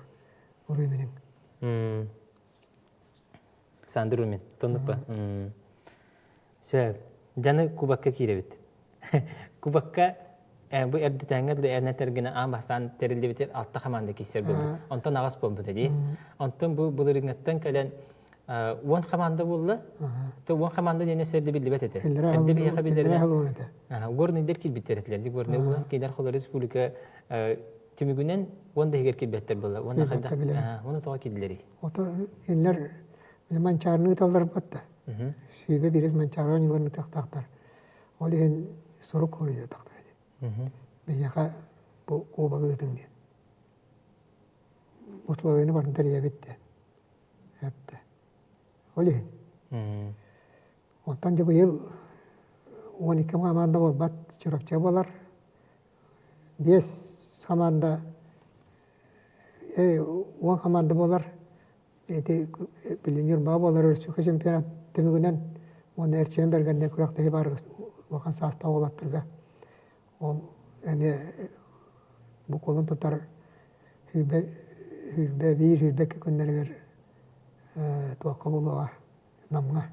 уруйминин. Александр Румин, тоннуппа. Сөп. Дьаны кубакка киирэбит. Кубакка бу эрдэтээҥҥэ дылы эрнэтэргинэ аан бастаан тэриллибитир алта хамаанда киирсэр буолбут. Онтон аҕас буолбута дии. Онтон бу былырыыҥҥаттан кэлэн 10 хамаанда буолла. То 10 хамаанда диэн өссө биллибэт этэ. Эрдэ биһиэхэ биллэринэн. Горныйдар киирбиттэр этилэр. Ди Горный улахан киинэр холор республика түмүгүнэн 10 да иһигэр киирбэттэр буолла. Уонна хайдах уонна тоҕо киирдилэрий? Ото кинилэр манчаарыны ыыталлар батта. Сүүбэ биирис манчаары оонньууларын ыытыахтаахтар. Ол иһин сурук суруйуохтаахтар этэ. Биһиэхэ бу кубогы ыытыҥ диэн. Условияны барытын тэрийэбит диэн. Эттэ. Ол иһин. Онтон дьэ быйыл 12 хамаанда буолбат Чурапчы буолар. Биэс хамаанда 10 хамаанда буолар. Ити билин Ньурба буолар өрүсүкэ чемпионат түмүгүнэн уонна Эрчийэн Бэргэннэ күрэхтэһии баар улахан саастаах уолаттарга ол эмиэ бу кулун тутар сүүрбэ 21 22 күннэригэр туохха буолуоҕа Намҥа.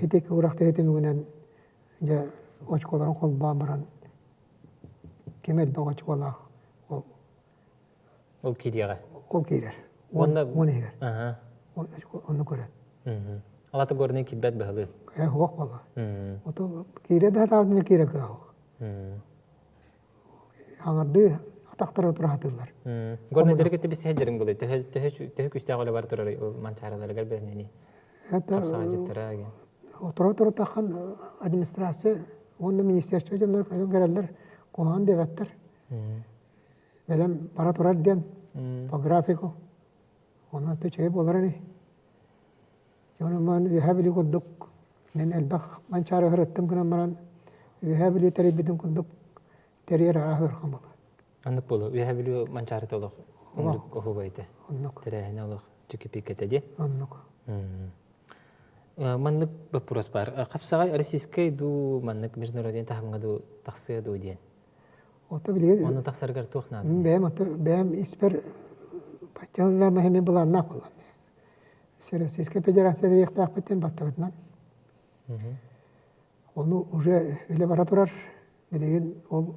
Ити күрэхтэһии түмүгүнэн дьэ очколарын холбоон баран ким элбэх очколаах ол Ол киириэҕэ. Ол киирэр. Уонна уон иһигэр. Онну көрөн. Алата горнай киирбэт быһылыы. Э, суох буолла. Ото киирэ да таабына киирэ кыаҕа. Аҥардыы атахтара тура сатыыллар. Горнайдары кытта билсиһэ дьарыҥ буолуй. Төһө төһө төһө күүстээх үлэ бар турар ол манчаараларыгар бэлэмнэнии. Это Хапсаҕайдьыттара Отура тура администрация уонна министерство дьоннор кэлэн кэлэллэр куһаҕан диэбэттэр. Бэлэм бара турар диэн по графику. Онон үчүгэй буолар ини. Дьонум Үөһээ Бүлүү курдук мин элбэх манчаары ыһырыттым гынан баран Үөһээ Бүлүү тэрийбитин курдук тэрийэр араас ыарахан буолар. Оннук буолуо. Үөһээ Бүлүү манчаарыта олох оннук оһуобай этэ. Оннук. Тэрээһинэ олох чүкүпиккэтэ дии. Оннук. Маннык вопрос баар. Хапсаҕай российскай дуу, маннык международный таһымҥа дуу тахсыа дуу диэн. Ото билигин Онно тахсарыгар туох наада? Бэйэм ото бэйэм испэр баччалаама эмиэ былааннаах буоллам. Всероссийскай Федерация диэхтээхпиттэн бастакытынан. Ону уже үлэ бара турар. Билигин ол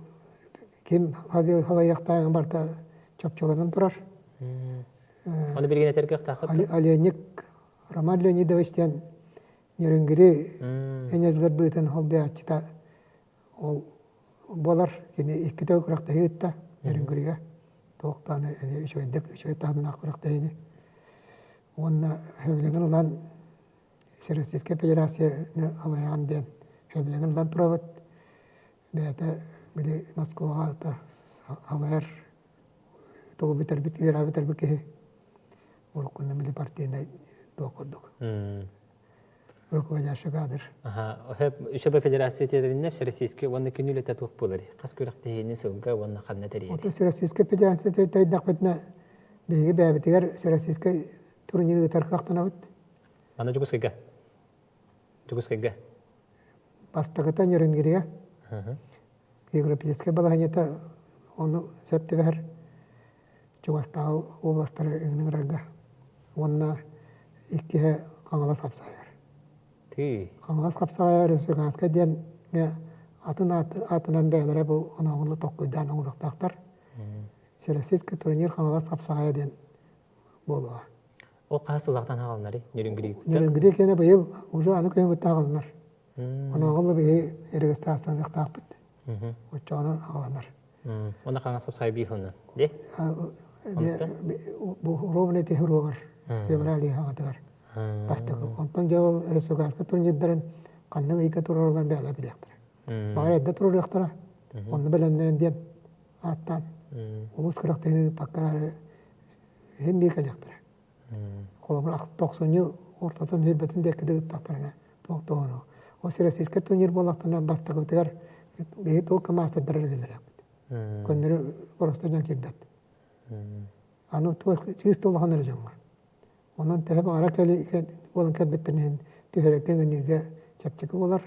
ким халайыахтааҕын барыта чопчуланан турар. Ону билигин этэр кыахтааххыт? Оленник Роман Леонидович диэн Нерюнгри энергер быытын холбооччута Ол буолар кини иккитэ күрэхтэһии ыытта Нерюнгригэ. Туох даҕаны үчүгэйдик үчүгэй таһымнаах күрэхтэһиини. Уонна сөбүлэҥин ылан Всероссийскай Федерацияны алайаҕын диэн сөбүлэҥин ылан турабыт. Бэйэтэ били Москваҕа салайар тугу бүтэрбит үөрэҕи бүтэрбит киһи уруккунан били партийнай туох курдук. Руководящий кадр. Үчүгэй федерация тэрилиннэ Всероссийскай уонна күн үлэтэ туох буолар? Хас күрэхтэһиини сылга уонна ханна тэрийэри? Ото Всероссийскай федерация тэрийдэхпитинэ биһиги бэйэбитигэр Всероссийскай турнир ыытар кыахтанабыт. Аны Дьокуускайга? Дьокуускайга? Бастакыта Нерюнгригэ. Географическай балаһыанньата ону сөп түбэһэр. Чугастааҕы областары ыҥырарга уонна иккиһэ Хаҥалас хапсаайар. Тыы. Хаҥалас хапсаҕайа республиканскай диэҥҥэ атын аатынан бэйэлэрэ бу оноҕуну толкуйдаан оҥоруохтаахтар. Всероссийский турнир Хаҥалас хапсаҕайа диэн буолуоҕа. Ол хаһыс сыллаахтан хаалыннарый? Нерюнгриттан? Нерюнгри киэнэ быйыл уже аны күһүҥҥүттэн аҕалынар. Оноҕолло биһи регистрацияланыахтаахпыт. Оччоҕуна аҕаланар. Уонна хаҥас хапсаҕай биир сылынан, дии? Бу ровно ити уруогар, февраль ыйаҕатыгар бастакы. Онтон дьэ ол республиканскай турнирдарын ханнык ыйга туруорулларын бэйэлэрэ билиэхтэрэ. Баҕар эрдэ туруоруохтара, онно бэлэмнэрин диэн ааттаан улуус күрэхтэһиини ыыппакка иһин биир кэлиэхтэрэ. Холобур, тохсунньу ортотун сүүрбэтин диэки ыыттахтарына туох туһуну. Ол Всероссийскай турнир буоллахтарына бастакыбытыгар биһиги туох маастардар эргэллэрээхпит. Көннөрү просто дьон киирбэт. Аны туох чыыс улахан эрэ дьоҥҥо. Онон төһө баҕара буолан кэлбиттэрин иһин түһэрэргэ ыҥырыыга чэпчэки буолар,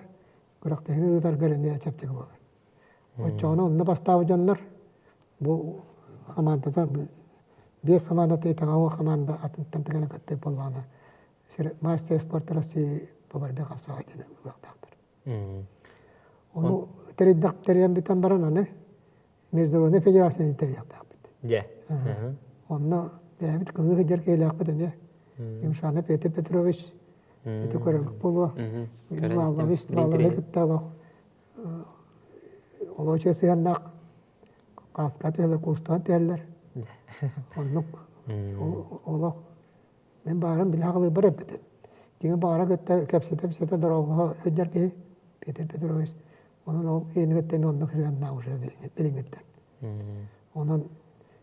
күрэхтэһиини ыытарга эмиэ чэпчэки буолар. Оччоҕуна онно бастаабыт дьоннор бу хамаандата биэс хамаандата итэҕэҕэ хамаанда атынтан тыгана кыттыы буоллаҕына мастер спорта России по борьбе хапсаҕай диэн ылыахтаахтар. Ону тэрийдэх тэрийэн бүтэн баран аны Международная федерацияны тэрийиэхтээхпит. Дьэ. Онно бэйэбит кыһыы сылдьар киһилээхпит эмиэ. Имшана Петр Петрович ити көрөнгө буолуо. Лаллабыс Лаллабы кытта олох олочу сыһыаннаах кааска түһэллэр, куустаан түһэллэр. Оннук олох мин баарым билэ аҕалыыбар эппитим. Кими баара кытта кэпсэтэ-кэпсэтэ дорооболоһо сылдьар киһи Петр Петрович. Онон ол иэнигэттэн оннук сыһыаннаах уже билиҥҥиттэн. Онон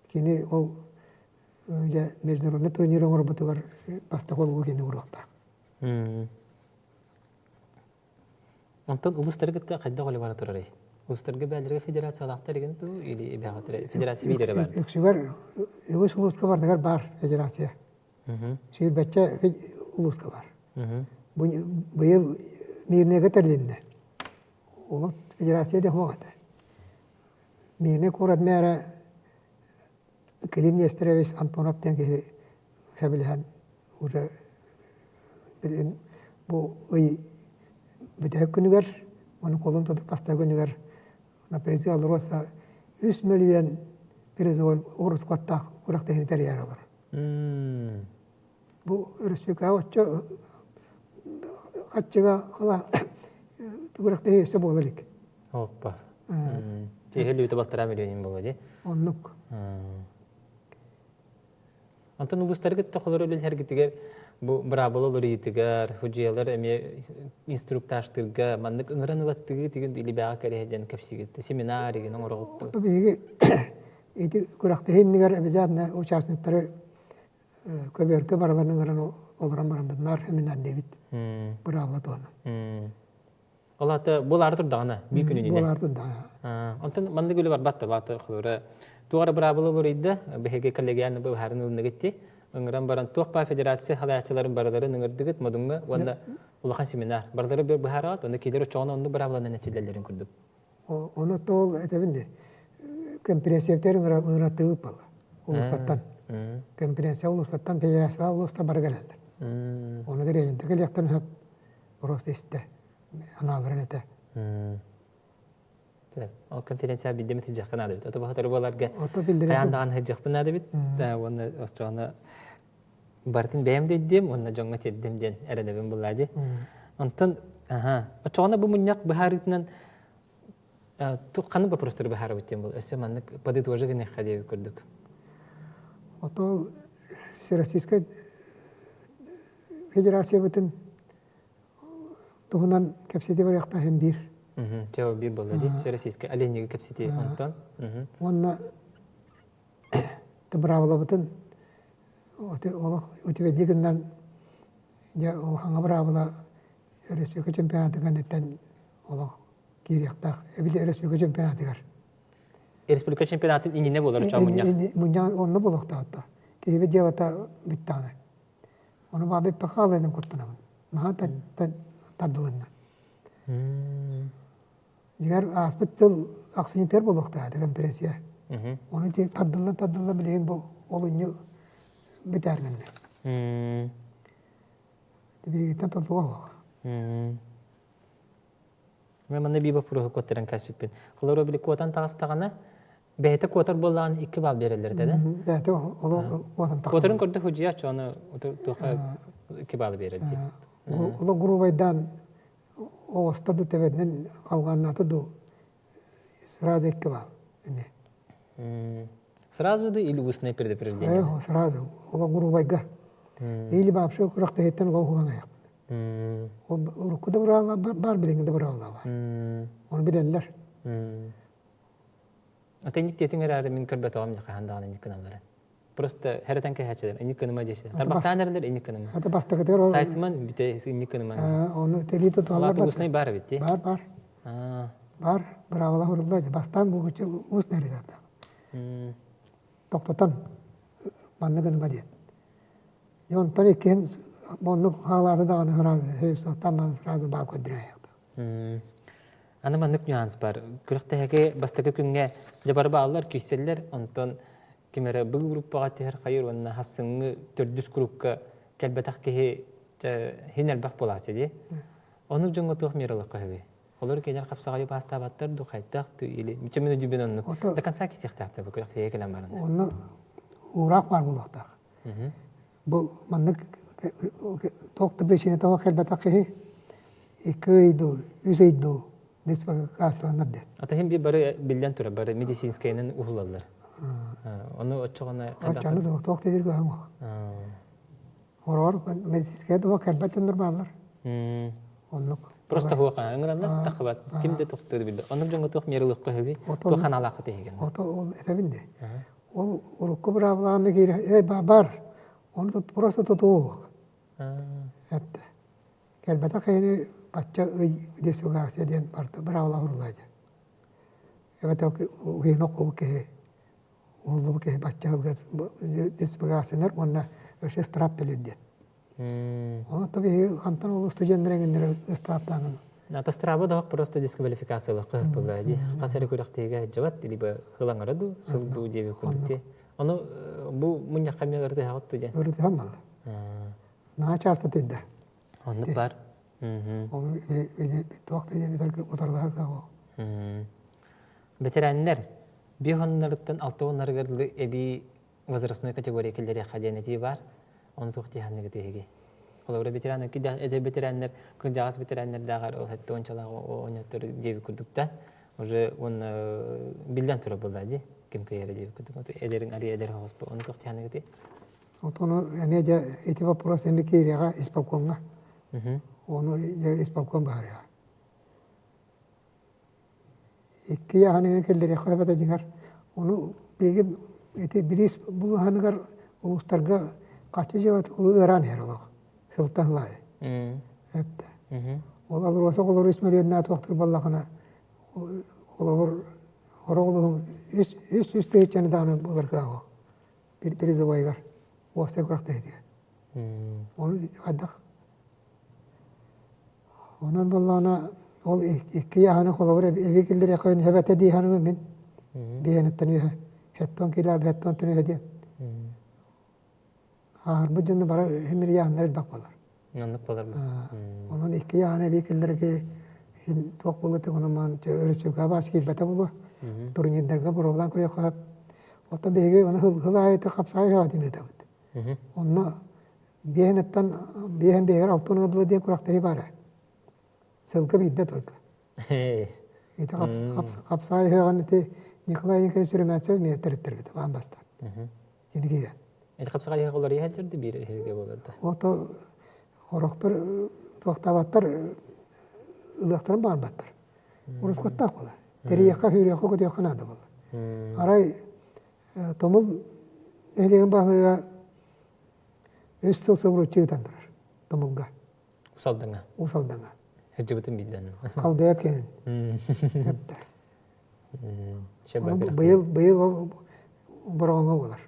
кини ол дьэ международный турнир оҥорбутугар бастакы олугу кини уруохтаах. Онтон улуустары кытта хайдах үлэ бара турарый? Улуустарга бээлэргэ федерациялаахтар игин туу или эбэҕэтэрэ федерация биир эрэ бар? Үксүгэр үгүс улууска бардыгар баар федерация. Сүүрбэччэ улууска баар. Бу быйыл Мирнэйгэ тэрилиннэ. Ол федерация да суох этэ. Мирнэй куорат мээрэ Клим Нестерович Антонов диэн киһи сөбүлэһэн уже билигин бу ый бүтэһик күнүгэр уонна кулун тутар бастакы күнүгэр на призы Алроса үс мөлүйүөн призовой ороскуоттаах күрэхтэһиини тэрийэр олор. Бу өрөспүүбүлүкэҕэ оччо хаччыга хала күрэхтэһии өссө буола илик. Оппа. Тиэһэлүүтэ балтараа миллионин буолуо дии. Оннук. Онтон улуустары кытта холору үлэлэһэргитигэр бу быраабыла уларыйыытыгар, судьуйалар эмиэ инструктажтыырга маннык ыҥыран ылаттыгы тигин илибэҕэ кэриһэ диэн кэпсиигит семинар игин оҥороҕутту. Биһиги ити күрэхтэһии иннигэр обязательно участниктары көбүөргэ барыларын ыҥыран олорон бараммыт наар семинар диэбит быраабыла туһунан. Ол аата буолаары турдаҕына, биир күнүнүнэ. Буолаары турдаҕына. Онтон маннык үлэ барбат ол аата холобура туох эрэ быраабыла уларыйда, биһиги коллегиально быһааран ылыныгыт дии. Ыҥыран баран туох баар федерация салайааччыларын барыларын ыҥырдыгыт модуҥҥа уонна улахан семинар. Барылары быһаараҕыт, онно киилэр оччоҕуна оннук быраабыланан эчиллэллэрин курдук. Ону тоол этэбин дии. Конференциябытыгар ыҥыраттыыбыт буолла. Улуустартан. Конференция улуустартан федерациялаах улуустар бары кэлэллэр. Ону тэрийэнтэ кэлиэхтэрин сөп. Просто истэ. Анааларын этэ. Ол конференция биирдэ сылдьыахха наада эбит. Ото баһатары буоларга хайаан даҕаны сылдьыахпын наада эбит. Уонна оччоҕуна барытын бэйэм да өйдүөм уонна дьоҥҥо тиэрдиэм диэн эрэнэбин буллаа дии. Онтон оччоҕуна бу мунньах быһаарыытынан ханнык вопростары быһаарабыт диэн был өссө маннык подытожи гыныахха диэбит курдук. Ото Всероссийскай Федерациябытын туһунан кэпсэтии барыахтаахын биир. Чэ, ол биир буолла дии. Всероссийскай оленнига кэпсэтии онтон. Уонна быраабылабытын олох үтүбэдии гыннан дьэ улахаҥа быраабыла өрөспүүбүлүкэ чемпионатын кэнниттэн олох киириэхтээх. Эбили өрөспүүбүлүкэ чемпионатыгар. Республика чемпионатын иннинэ буолар чоо мунньах. Мунньах онно буолуохтаах. Киһибит дьыалата бүттэҕинэ. Ону баабы пахаалыным куттанабын. Наһаа тардылынна. Дьиҥэр ааспыт сыл ахсынньытыгар буолуохтаах этэ конференция. Ону ити тардыллан тардыллан билигин бу олунньу бүтээр гынна. Биһигиттэн тутулуга суох. Мен манна биир боппуруоһу куоттаран кэспиппин. Холобура били куотан таҕыстаҕына, бэйэтэ куотар буоллаҕына икки баал биэрэллэр этэ да? Бэйэтэ олох куотан тахсар. Куотарын көрдө худьуйааччы ону туохха икки баалы биэрэр дии. Олох грубайдаан оҕуста ду төбөтүнэн халҕаннаата ду сразу икки баал эмиэ. Сразу да или устное предупреждение? Сразу. Олох грубайга. Или вообще күрэхтэһиттэн олох уһулан айахпын. Ол урукку да быраалла бар, билиҥҥи да быраалла бар. Оны билэллэр. Ата инник диэтиҥ эрээри мин көрбөтөҕүм дьэ хаһан даҕаны инник гыналларын. Просто хэрэтэн кэһээччилэр инник гыныма дьэсэ. Тарбахтаан эрэллэр инник гыныма. Ата бастакытыгар ол Сайсыман бүтэ инник гыныма. Ону тэлии тутуһаллар. Алааты устный бар эбит дии. Бар бар. Бар быраабыла хурулла бастаан булгуччу уус нэридата. Тохтотон маннык гыныма диэн. Онтон иккиһин оннук хаалаата даҕаны сразу таман сразу баа көрдөрө Аны маннык нюанс бар. Күрэхтэһиги бастакы күҥҥэ дьабары бааллар, күүсэллэр, онтон ким эрэ бу группаҕа түһэр хайыр уонна хассыҥҥы төрдүс группка кэлбэтэх киһи хин элбэх буолааччы дии. Оннук дьоҥҥо туох миэралахха сөбүй? Олор кинилэр хапсаҕайы баастаабаттар ду хайдах ду или мичэ мин өйдүүбүн оннук до конца кисиэхтээхтэр бу күрэхтэһиигэ кэлэн баран. Онно уураах баар буолуохтаах. Бу маннык туох да причина того кэлбэтэх киһи икки ый дуу, үс ый дуу дисвалификацияланар диэн. Ата хин би бары биллэн турар, бары медицинскэйинэн уһулаллар. Ону оччоҕуна Оччону туох да дииргэ өҥ Хороҕор медицинскэй туох кэлбэт дьоннор бааллар. Оннук. Просто хуоха ыҥыраллар тахыбат. Ким да тохтуур билбэт. Оннук дьоҥҥо туох миэрэ ылыахха сөбүй? Туох ханаалаахха тиһигин? Ото ол этэбин де. Ол урукку быраабылаҕына киирэ э бар. Ону просто тутуу. Эпте. Кэлбэтэх киһини бачча ый дисвигация диэн барыта быраабыла уһуллаачы. Эбэтэр уһуйан оккубут киһи уһуллубут киһи бачча сылга дисвигациянар уонна өссө штраф төлүүр диэн. Онон биһиги хантан ол студеннар эҥиннэри ыстырааптааҥын. Ата страба да просто дисквалификациялах кыһыппылла ди. Хас эрэ күрэхтэһиигэ сылдьыбат, либо хылаҥара ду, сыл ду диэби курдук ти. Ону бу мунньахха эмиэ ырытыһаҕыт ту диэн. Ырытыһан балла. Наһаа часто тыйда. Оннук бар. Ол туох да диэн утарылаһар кыаҕа. Бэтэрээннэр биир хоннарыттан алта уоннарыгар дылы эбии возрастной категория киллэриэххэ диэн этии баар. Ону туох дии саныыгыт эһиги? Холобура ветеран эдэр ветераннар кырдьаҕас ветераннардааҕар ол сэттэ уончалаах оонньоттор диэбит курдук да уже уонна биллэн турар буолла дии ким кыайара диэбит курдук эдэрин арыйа эдэр соҕус ону туох дии саныыгытый? Вот ону эмиэ дьэ ити вопрос эмиэ киириэҕэ исполкомҥа. Ону дьэ исполком баһарыаҕа. Икки ыйааһыныгар киллэриэххэ сөп этэ дьиҥэр. Ону билигин ити бириис булуһаныгар улуустарга хаччы дьыалата ыараан иһэр олох. Сылтан сыл аайы. Эптэ. Ол алроса олору үс мөлүйүөннээх туохтур буоллаҕына холобур хорох улууһун үс үс үс тыһыынчаны даҕаны булар кыаҕа призовойгар уопсай күрэхтэһиитигэр. Ону хайдах Онон буоллаҕына ол икки ыйааһыны холобур эбии киллэриэххэ сөп этэ дии саныыбын мин. Биһиэниттэн үөһэ. Хэттон килэ хэттонтон үөһэ диэн. Ааһарбыт дьону барар химир ыйааһыннар элбэх буолар. Оннук буолар. Онон икки ыйааһыны эбии киллэрэргэ иһин туох буолуо онон маан өрөспүүбүлүкэҕэ баас киирбэтэ буолуо. Турнирдарга боруобалаан көрүөххэ сөп. Оттон биһиги ону сыл аайы хапсаҕай ыһыаҕа диэн ыытабыт. Онно Биэһиниттэн биэһин биэһигэр алтын ыла диэн күрэхтэһии баара. Сылга биирдэ только. Ити хапсаай ыһыаҕын ити Николай Николаевич Румянцев эмиэ төрүттэрбит аан бастаан. Кини киирэн. Ити хапсаҕай ыһыах олор иһэ дьэрди биир эһиги болорда. Ото хорохтор туохтаабаттар ылыахтарын баҕарбаттар. Урускуттаах буола. Тэрийиэххэ, сүүрүөххэ, көтүөххэ наада буола. Арай Тумул нэһилиэгин баһылыга Үс сыл субуруччу ыытан турар Тумулга. Уус Алдаҥа. Уус Алдаҥа. Сылдьыбытын билдэн. Халдайап киэнин. Эптэ. Быйыл быйыл ол Бороҕоҥҥо буолар.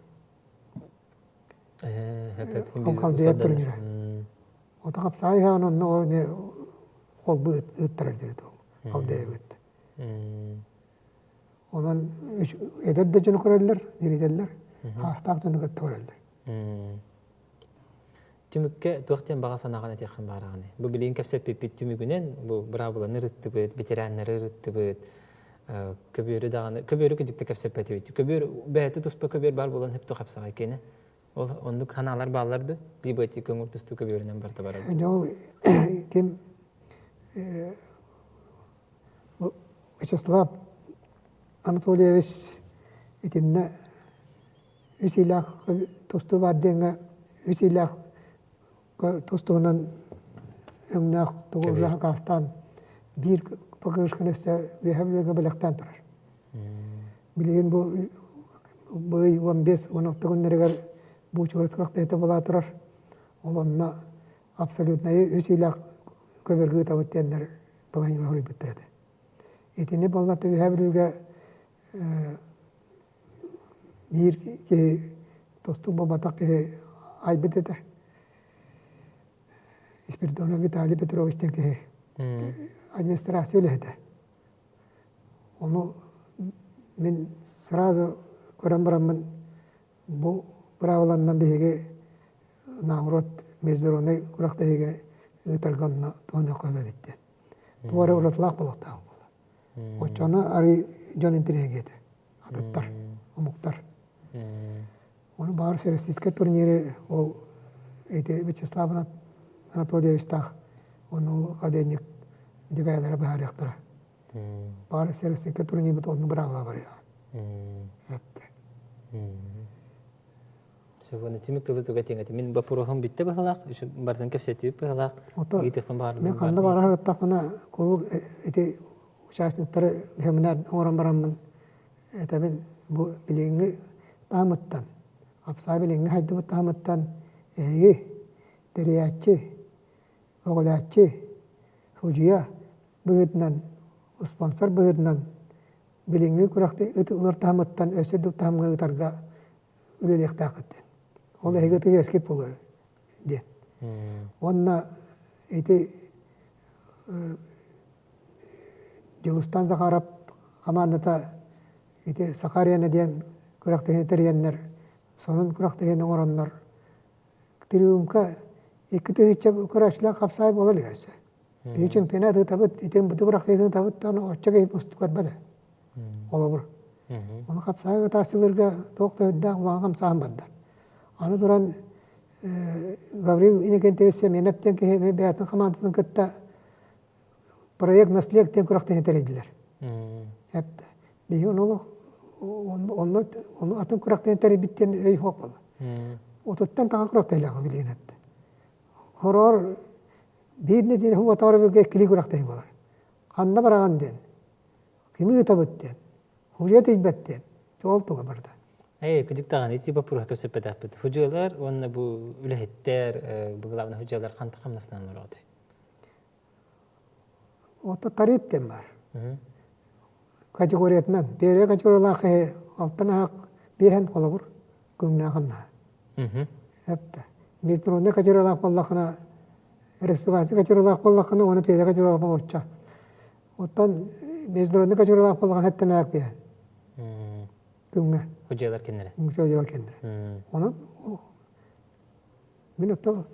Ол Халдайап турнира. Ото хапсаай ыһаҕын онно ол эмиэ холбу ыыттарар диэбит ол Халдайап ыытта. Онон эдэр да дьону көрөллөр, диритэллэр, хаастаах дьону кытта көрөллөр. Түмүккэ туох диэн баҕа санааҕын этиэххин баҕараҕыный? Бу билигин кэпсэппиппит түмүгүнэн бу быраабыланы ырыттыбыт, ветераннары ырыттыбыт, көбүөрү даҕаны көбүөрү кыдьыкта кэпсэппэтибит. Көбүөр бэйэтэ туспа көбүөр баар буолан хөптө хапсаҕай киэнэ. Ол оннук санаалар бааллар ду? Либо эти көҥүл тустуу көбүөрүнэн барта барар. Ол ким Вячеслав Анатольевич итиннэ үс ыйлаах тустуу баар диэҥҥэ үс ыйлаах тустуунан өҥнөөх тугу уже хакаастаан биир покрышканы өссө үөһэ бүлэргэ бэлэхтээн турар. Билигин бу бый 15-16 күннэригэр бу чугас күрэхтэһиитэ буола турар. Ол онно абсолютнайы үс ыйлаах көбөргө ыытабыт диэннэр былаанньалар хоруйбуттар этэ. Итини буолла Үөһээ Бүлүүгэ биир киһи тустуук буолбатах киһи айбыт этэ. Спиридонов Виталий Петрович диэн киһи администрация үлэһитэ. Ону мин сразу көрөн бараммын бу быраабыланнан биһиги наоборот международнай күрэхтэһиигэ ыытарга онно туһаныахха эбит диэн. Туох эрэ уратылаах буолуохтаах буолла. Оччону арый дьон интэриэһиргиэ этэ. Атыттар, омуктар. Ону баар всероссийскай турниры ол ити Вячеслав Анатольевичтаах уонна ол Олейник дибээлэрэ быһаарыахтара. Баар всероссийскай турнирбыт онну быраабыла барыаҕа. Эттэ. Сөбүнэ түмүк тылы туга этиҥ этэ. Мин боппуруоһум бүттэ быһылаах, барытын кэпсэтибит быһылаах. Ыйытыахпын баҕарбын. Мен ханна барар аттахпына куруук ити участниктары семинар оҥорон бараммын этэбин бу билиҥҥи таһымыттан, хапсаа билиҥҥи хайдыбыт таһымыттан эһиги тэрийээччи, көҕүлээччи, судьуйа быһыытынан, спонсор быһыытынан билиҥҥи күрэхти ыытыллар таһымыттан өссө да таһымҥа ыытарга үлэлиэхтээххит диэн. Ол эһиги ытык буолуо диэн. Уонна ити Дьулустан Захаров хамаандата ити Саха Арена диэн күрэхтэһиини тэрийэннэр, сонун күрэхтэһиини оҥороннор Триумка 2000 көрөөччүлээх хапсаай буола илик өссө. Биһи чемпионат ыытабыт, итин бу күрэхтэһиини ыытабыт даҕаны оччо киһи мусту көрбөтө. Холобур. Ону хапсаай ыытааччыларга туох да үрдээх улахан хамсааһын барда. Аны туран Гаврил Иннокентьевич Семенов диэн киһи эмиэ бэйэтин хамаандатын кытта проект наследие диэн күрэхтэһиини тэрийдилэр. Эптэ. Биһи ону онно ону атын күрэхтэһиини тэрийбит диэн өй суох буолла. Отуттан таҥа күрэхтэһиилээх билигин этте. Хороор биир нэдиэлэ хуотоору билгэ иккилии күрэхтэһии буолар. Ханна бараҕын диэн, кими ыытабыт диэн, хулуйа тиийбэт диэн, ол туга барда. Эй, кыдьык даҕаны ити боппуруоһа көрсөппөтөхпүт. Худьуолар уонна бу үлэһиттэр, бу главный худьуолар ханта хамнасынан олороҕутуй? Ото тариф диэн баар. Категориятынан. Первый категориялаах киһи алтан аһах биэһэн холобур күҥнээх хамнаһа. Эптэ. Международный категориялаах буоллаххына, республиканский категориялаах буоллаххына, уонна первый категориялаах буолуочча. Оттон международный категориялаах буоллаххына эттэмээк биэһэн. Күҥҥэ. Худьуолар кэннэрэ. Худьуолар кэннэрэ. Онон Мин оттон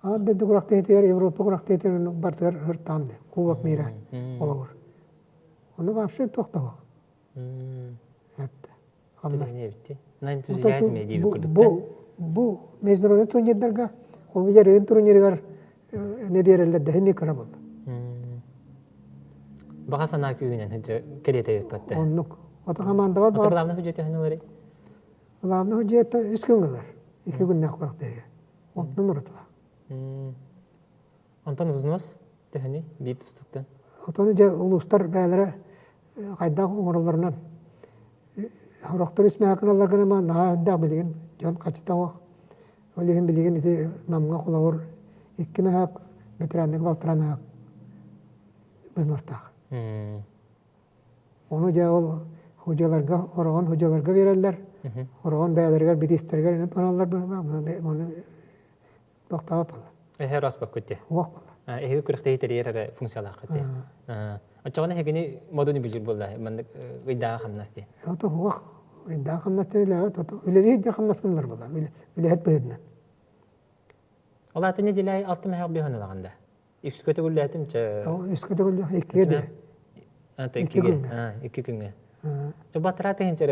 аан дойду күрэхтэһиитигэр, Европа күрэхтэһиитигэр барытыгар ыртаам дии, Кубок мира холобур. Ону вообще туох да суох. На энтузиазме диэбит курдук Бу бу международный турнирдарга, холобур Ярыгын турнирыгар эмиэ биэрэллэр да эмиэ кыра буолла. Баҕа санаа күүһүнэн кэриэтэ ыыппатта. Оннук. Ото хамаандабар баар. Главный худьуйа төһөнү Главный худьуйата үс күн ылар. Икки күннээх күрэхтэһиигэ. Онтон уратылаах. Онтон взнос төһөнүй биир тустуктан? Отону дьэ улуустар бэйэлэрэ хайдах оҥороллорунан сорохтор үс мэһэ гыналлар гына наһаа үрдээх билигин дьон хачыта суох. Ол иһин билигин ити Намҥа холобур икки мэһэк ветеранныгы балтараа мэһэк взностаах. Ону дьэ ол худьаларга, хороҕон худьаларга биэрэллэр. Хороҕон бэйэлэригэр бириистэригэр эмиэ бараллар быһыылаах. Ону тохтообот буолла. Эһэ распаккыт дии. Уох буолла. Эһиги күрэхтэһии тэрийэр эрэ функциялааххыт дии. Оччоҕуна эһигини модуну билир буолла маннык ыйдааҕы хамнас дии. Ото уох ыйдааҕы хамнас үлэҕэ тото үлэлиир дии хамнас гыннар буолла үлэһит быһыытынан. Ол аата неделя алты мэһэх биһон ылаҕын да? Үскө төгүллээтим чэ. Үскө төгүллээх иккигэ де. Ата иккигэ. Икки күҥҥэ. Чо батара тыһынча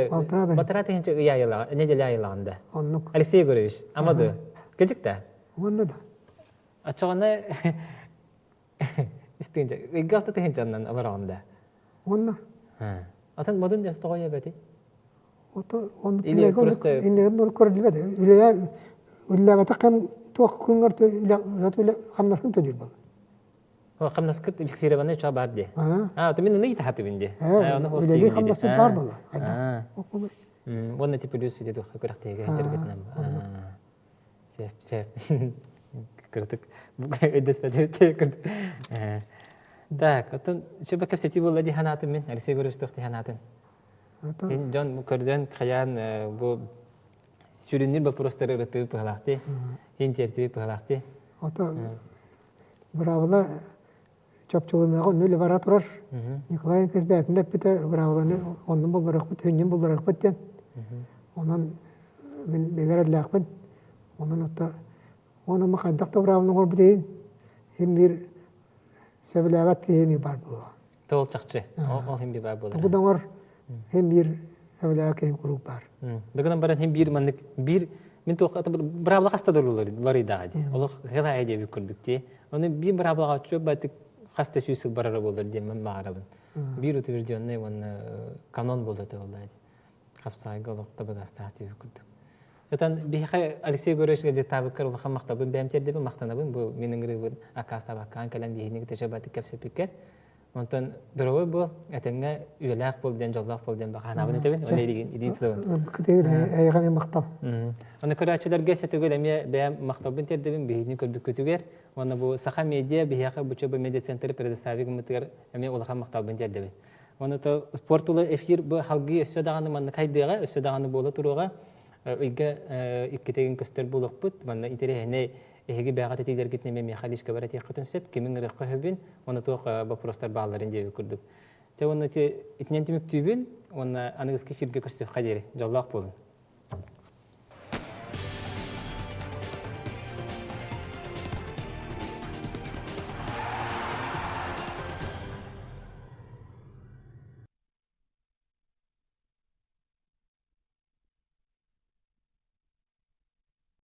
батара тыһынча ый айылаҕа неделя айылаҕын да. Оннук. Алексей Егорович, амады. Кэжик да? Уонна да. Оччоҕуна истинче ыйга алта тыһынчаннан олороҕун да. Уонна. Атын модун дьас тоҕо ебети? Ото оннук иннигэр көрүлбэт. Үлэлээ үлэлээбэтэх кэм туох күҥҥэр үлэ хамнаскын төлүүр буолла. Хамнаскыт фиксированный чо бар дии. А, то мин аны итахатыбын дии. Үлэлиир хамнаспыт баар буолла. Уонна типа плюс ити туха күрэхтэһигэ хэтэргитинэн. Сеп, сеп. Кырдык өйдөспөтү Так, оттон чөбө кэпсэтии буолла дии санаатым мин. Алексей Егорович туох дии санаатын? Дьон көрдөн хайаан бу сүрүннүүр боппуруостары ырытыы пыһалаахти, хин тиэртии пыһалаахти. Ото быраабыла чопчулунааҕы онну үлэ бара турар. Николай Николаевич бэйэтин эппитэ быраабыланы оннун булларыахпыт, хүннүн булларыахпыт диэн. Онон мин бэйэр эллээхпин. Онон отто онон хайдах да быраабыланы оҥорбут иһин иһин биир сөбүлээбэт киһи эмиэ баар буолуо. Ол чахчы. Ол иһин биир баар буолар. Тугу да оҥор иһин биир сөбүлээбэт киһим куруук баар. Дыгынан баран иһин биир маннык биир мин туохха быраабыла хаста да уларыйдаҕа дии. Олох хела диэбит курдук дии. Оны биир быраабылаҕа чуо байтык хас да сүүс сыл барара буолар диэн мен баҕарабын. Биир утвержденный уонна канон буолла буолла дии. Хапсаайга олох табыгастаах диэбит курдук. Ытан биһиэхэ Алексей Егорович дьыттаабыккар улахан махтабын бэйэм тиэрдэбин, махтанабын бу мин ыҥырыыбын аккаастаабаккаан кэлэн биһигини кытта чөбөтүк кэпсэппиккэр. Онтон здоровой буол, этэҥҥэ үйэлээх буол диэн, дьоллоох буол диэн баҕанаабын этэбин. Оны илигин илиин тутабын. Эйиэхэ махтал. Оны көрөөччүлэргэ сэтүгүл эмиэ бэйэм махталбын тиэрдэбин биһигини көрбүккүтүгэр. Уонна бу Саха медиа биһиэхэ бу чөбө медиа центры предостави гыммытыгар эмиэ улахан махталбын тиэрдэбин. Оны то спорт тула эфир бу халгыы өссө даҕаны маннык хайдыаҕа, өссө даҕаны буола туруоҕа. Ыйга иккитигин көстөр буолуохпут. Манна интэриэһинэй эһиги бэйэҕит этиилэргитин эмиэ миэхэ личкабар этиэххитин сөп. Кимин ырыахха сөбүн, уонна туох боппуруостар баалларын диэбит курдук. Дьэ уонна ити итинэн түмүктүүбүн уонна аныгыскы эфиргэ көрсүөххэ диэри. Дьоллоох буолун.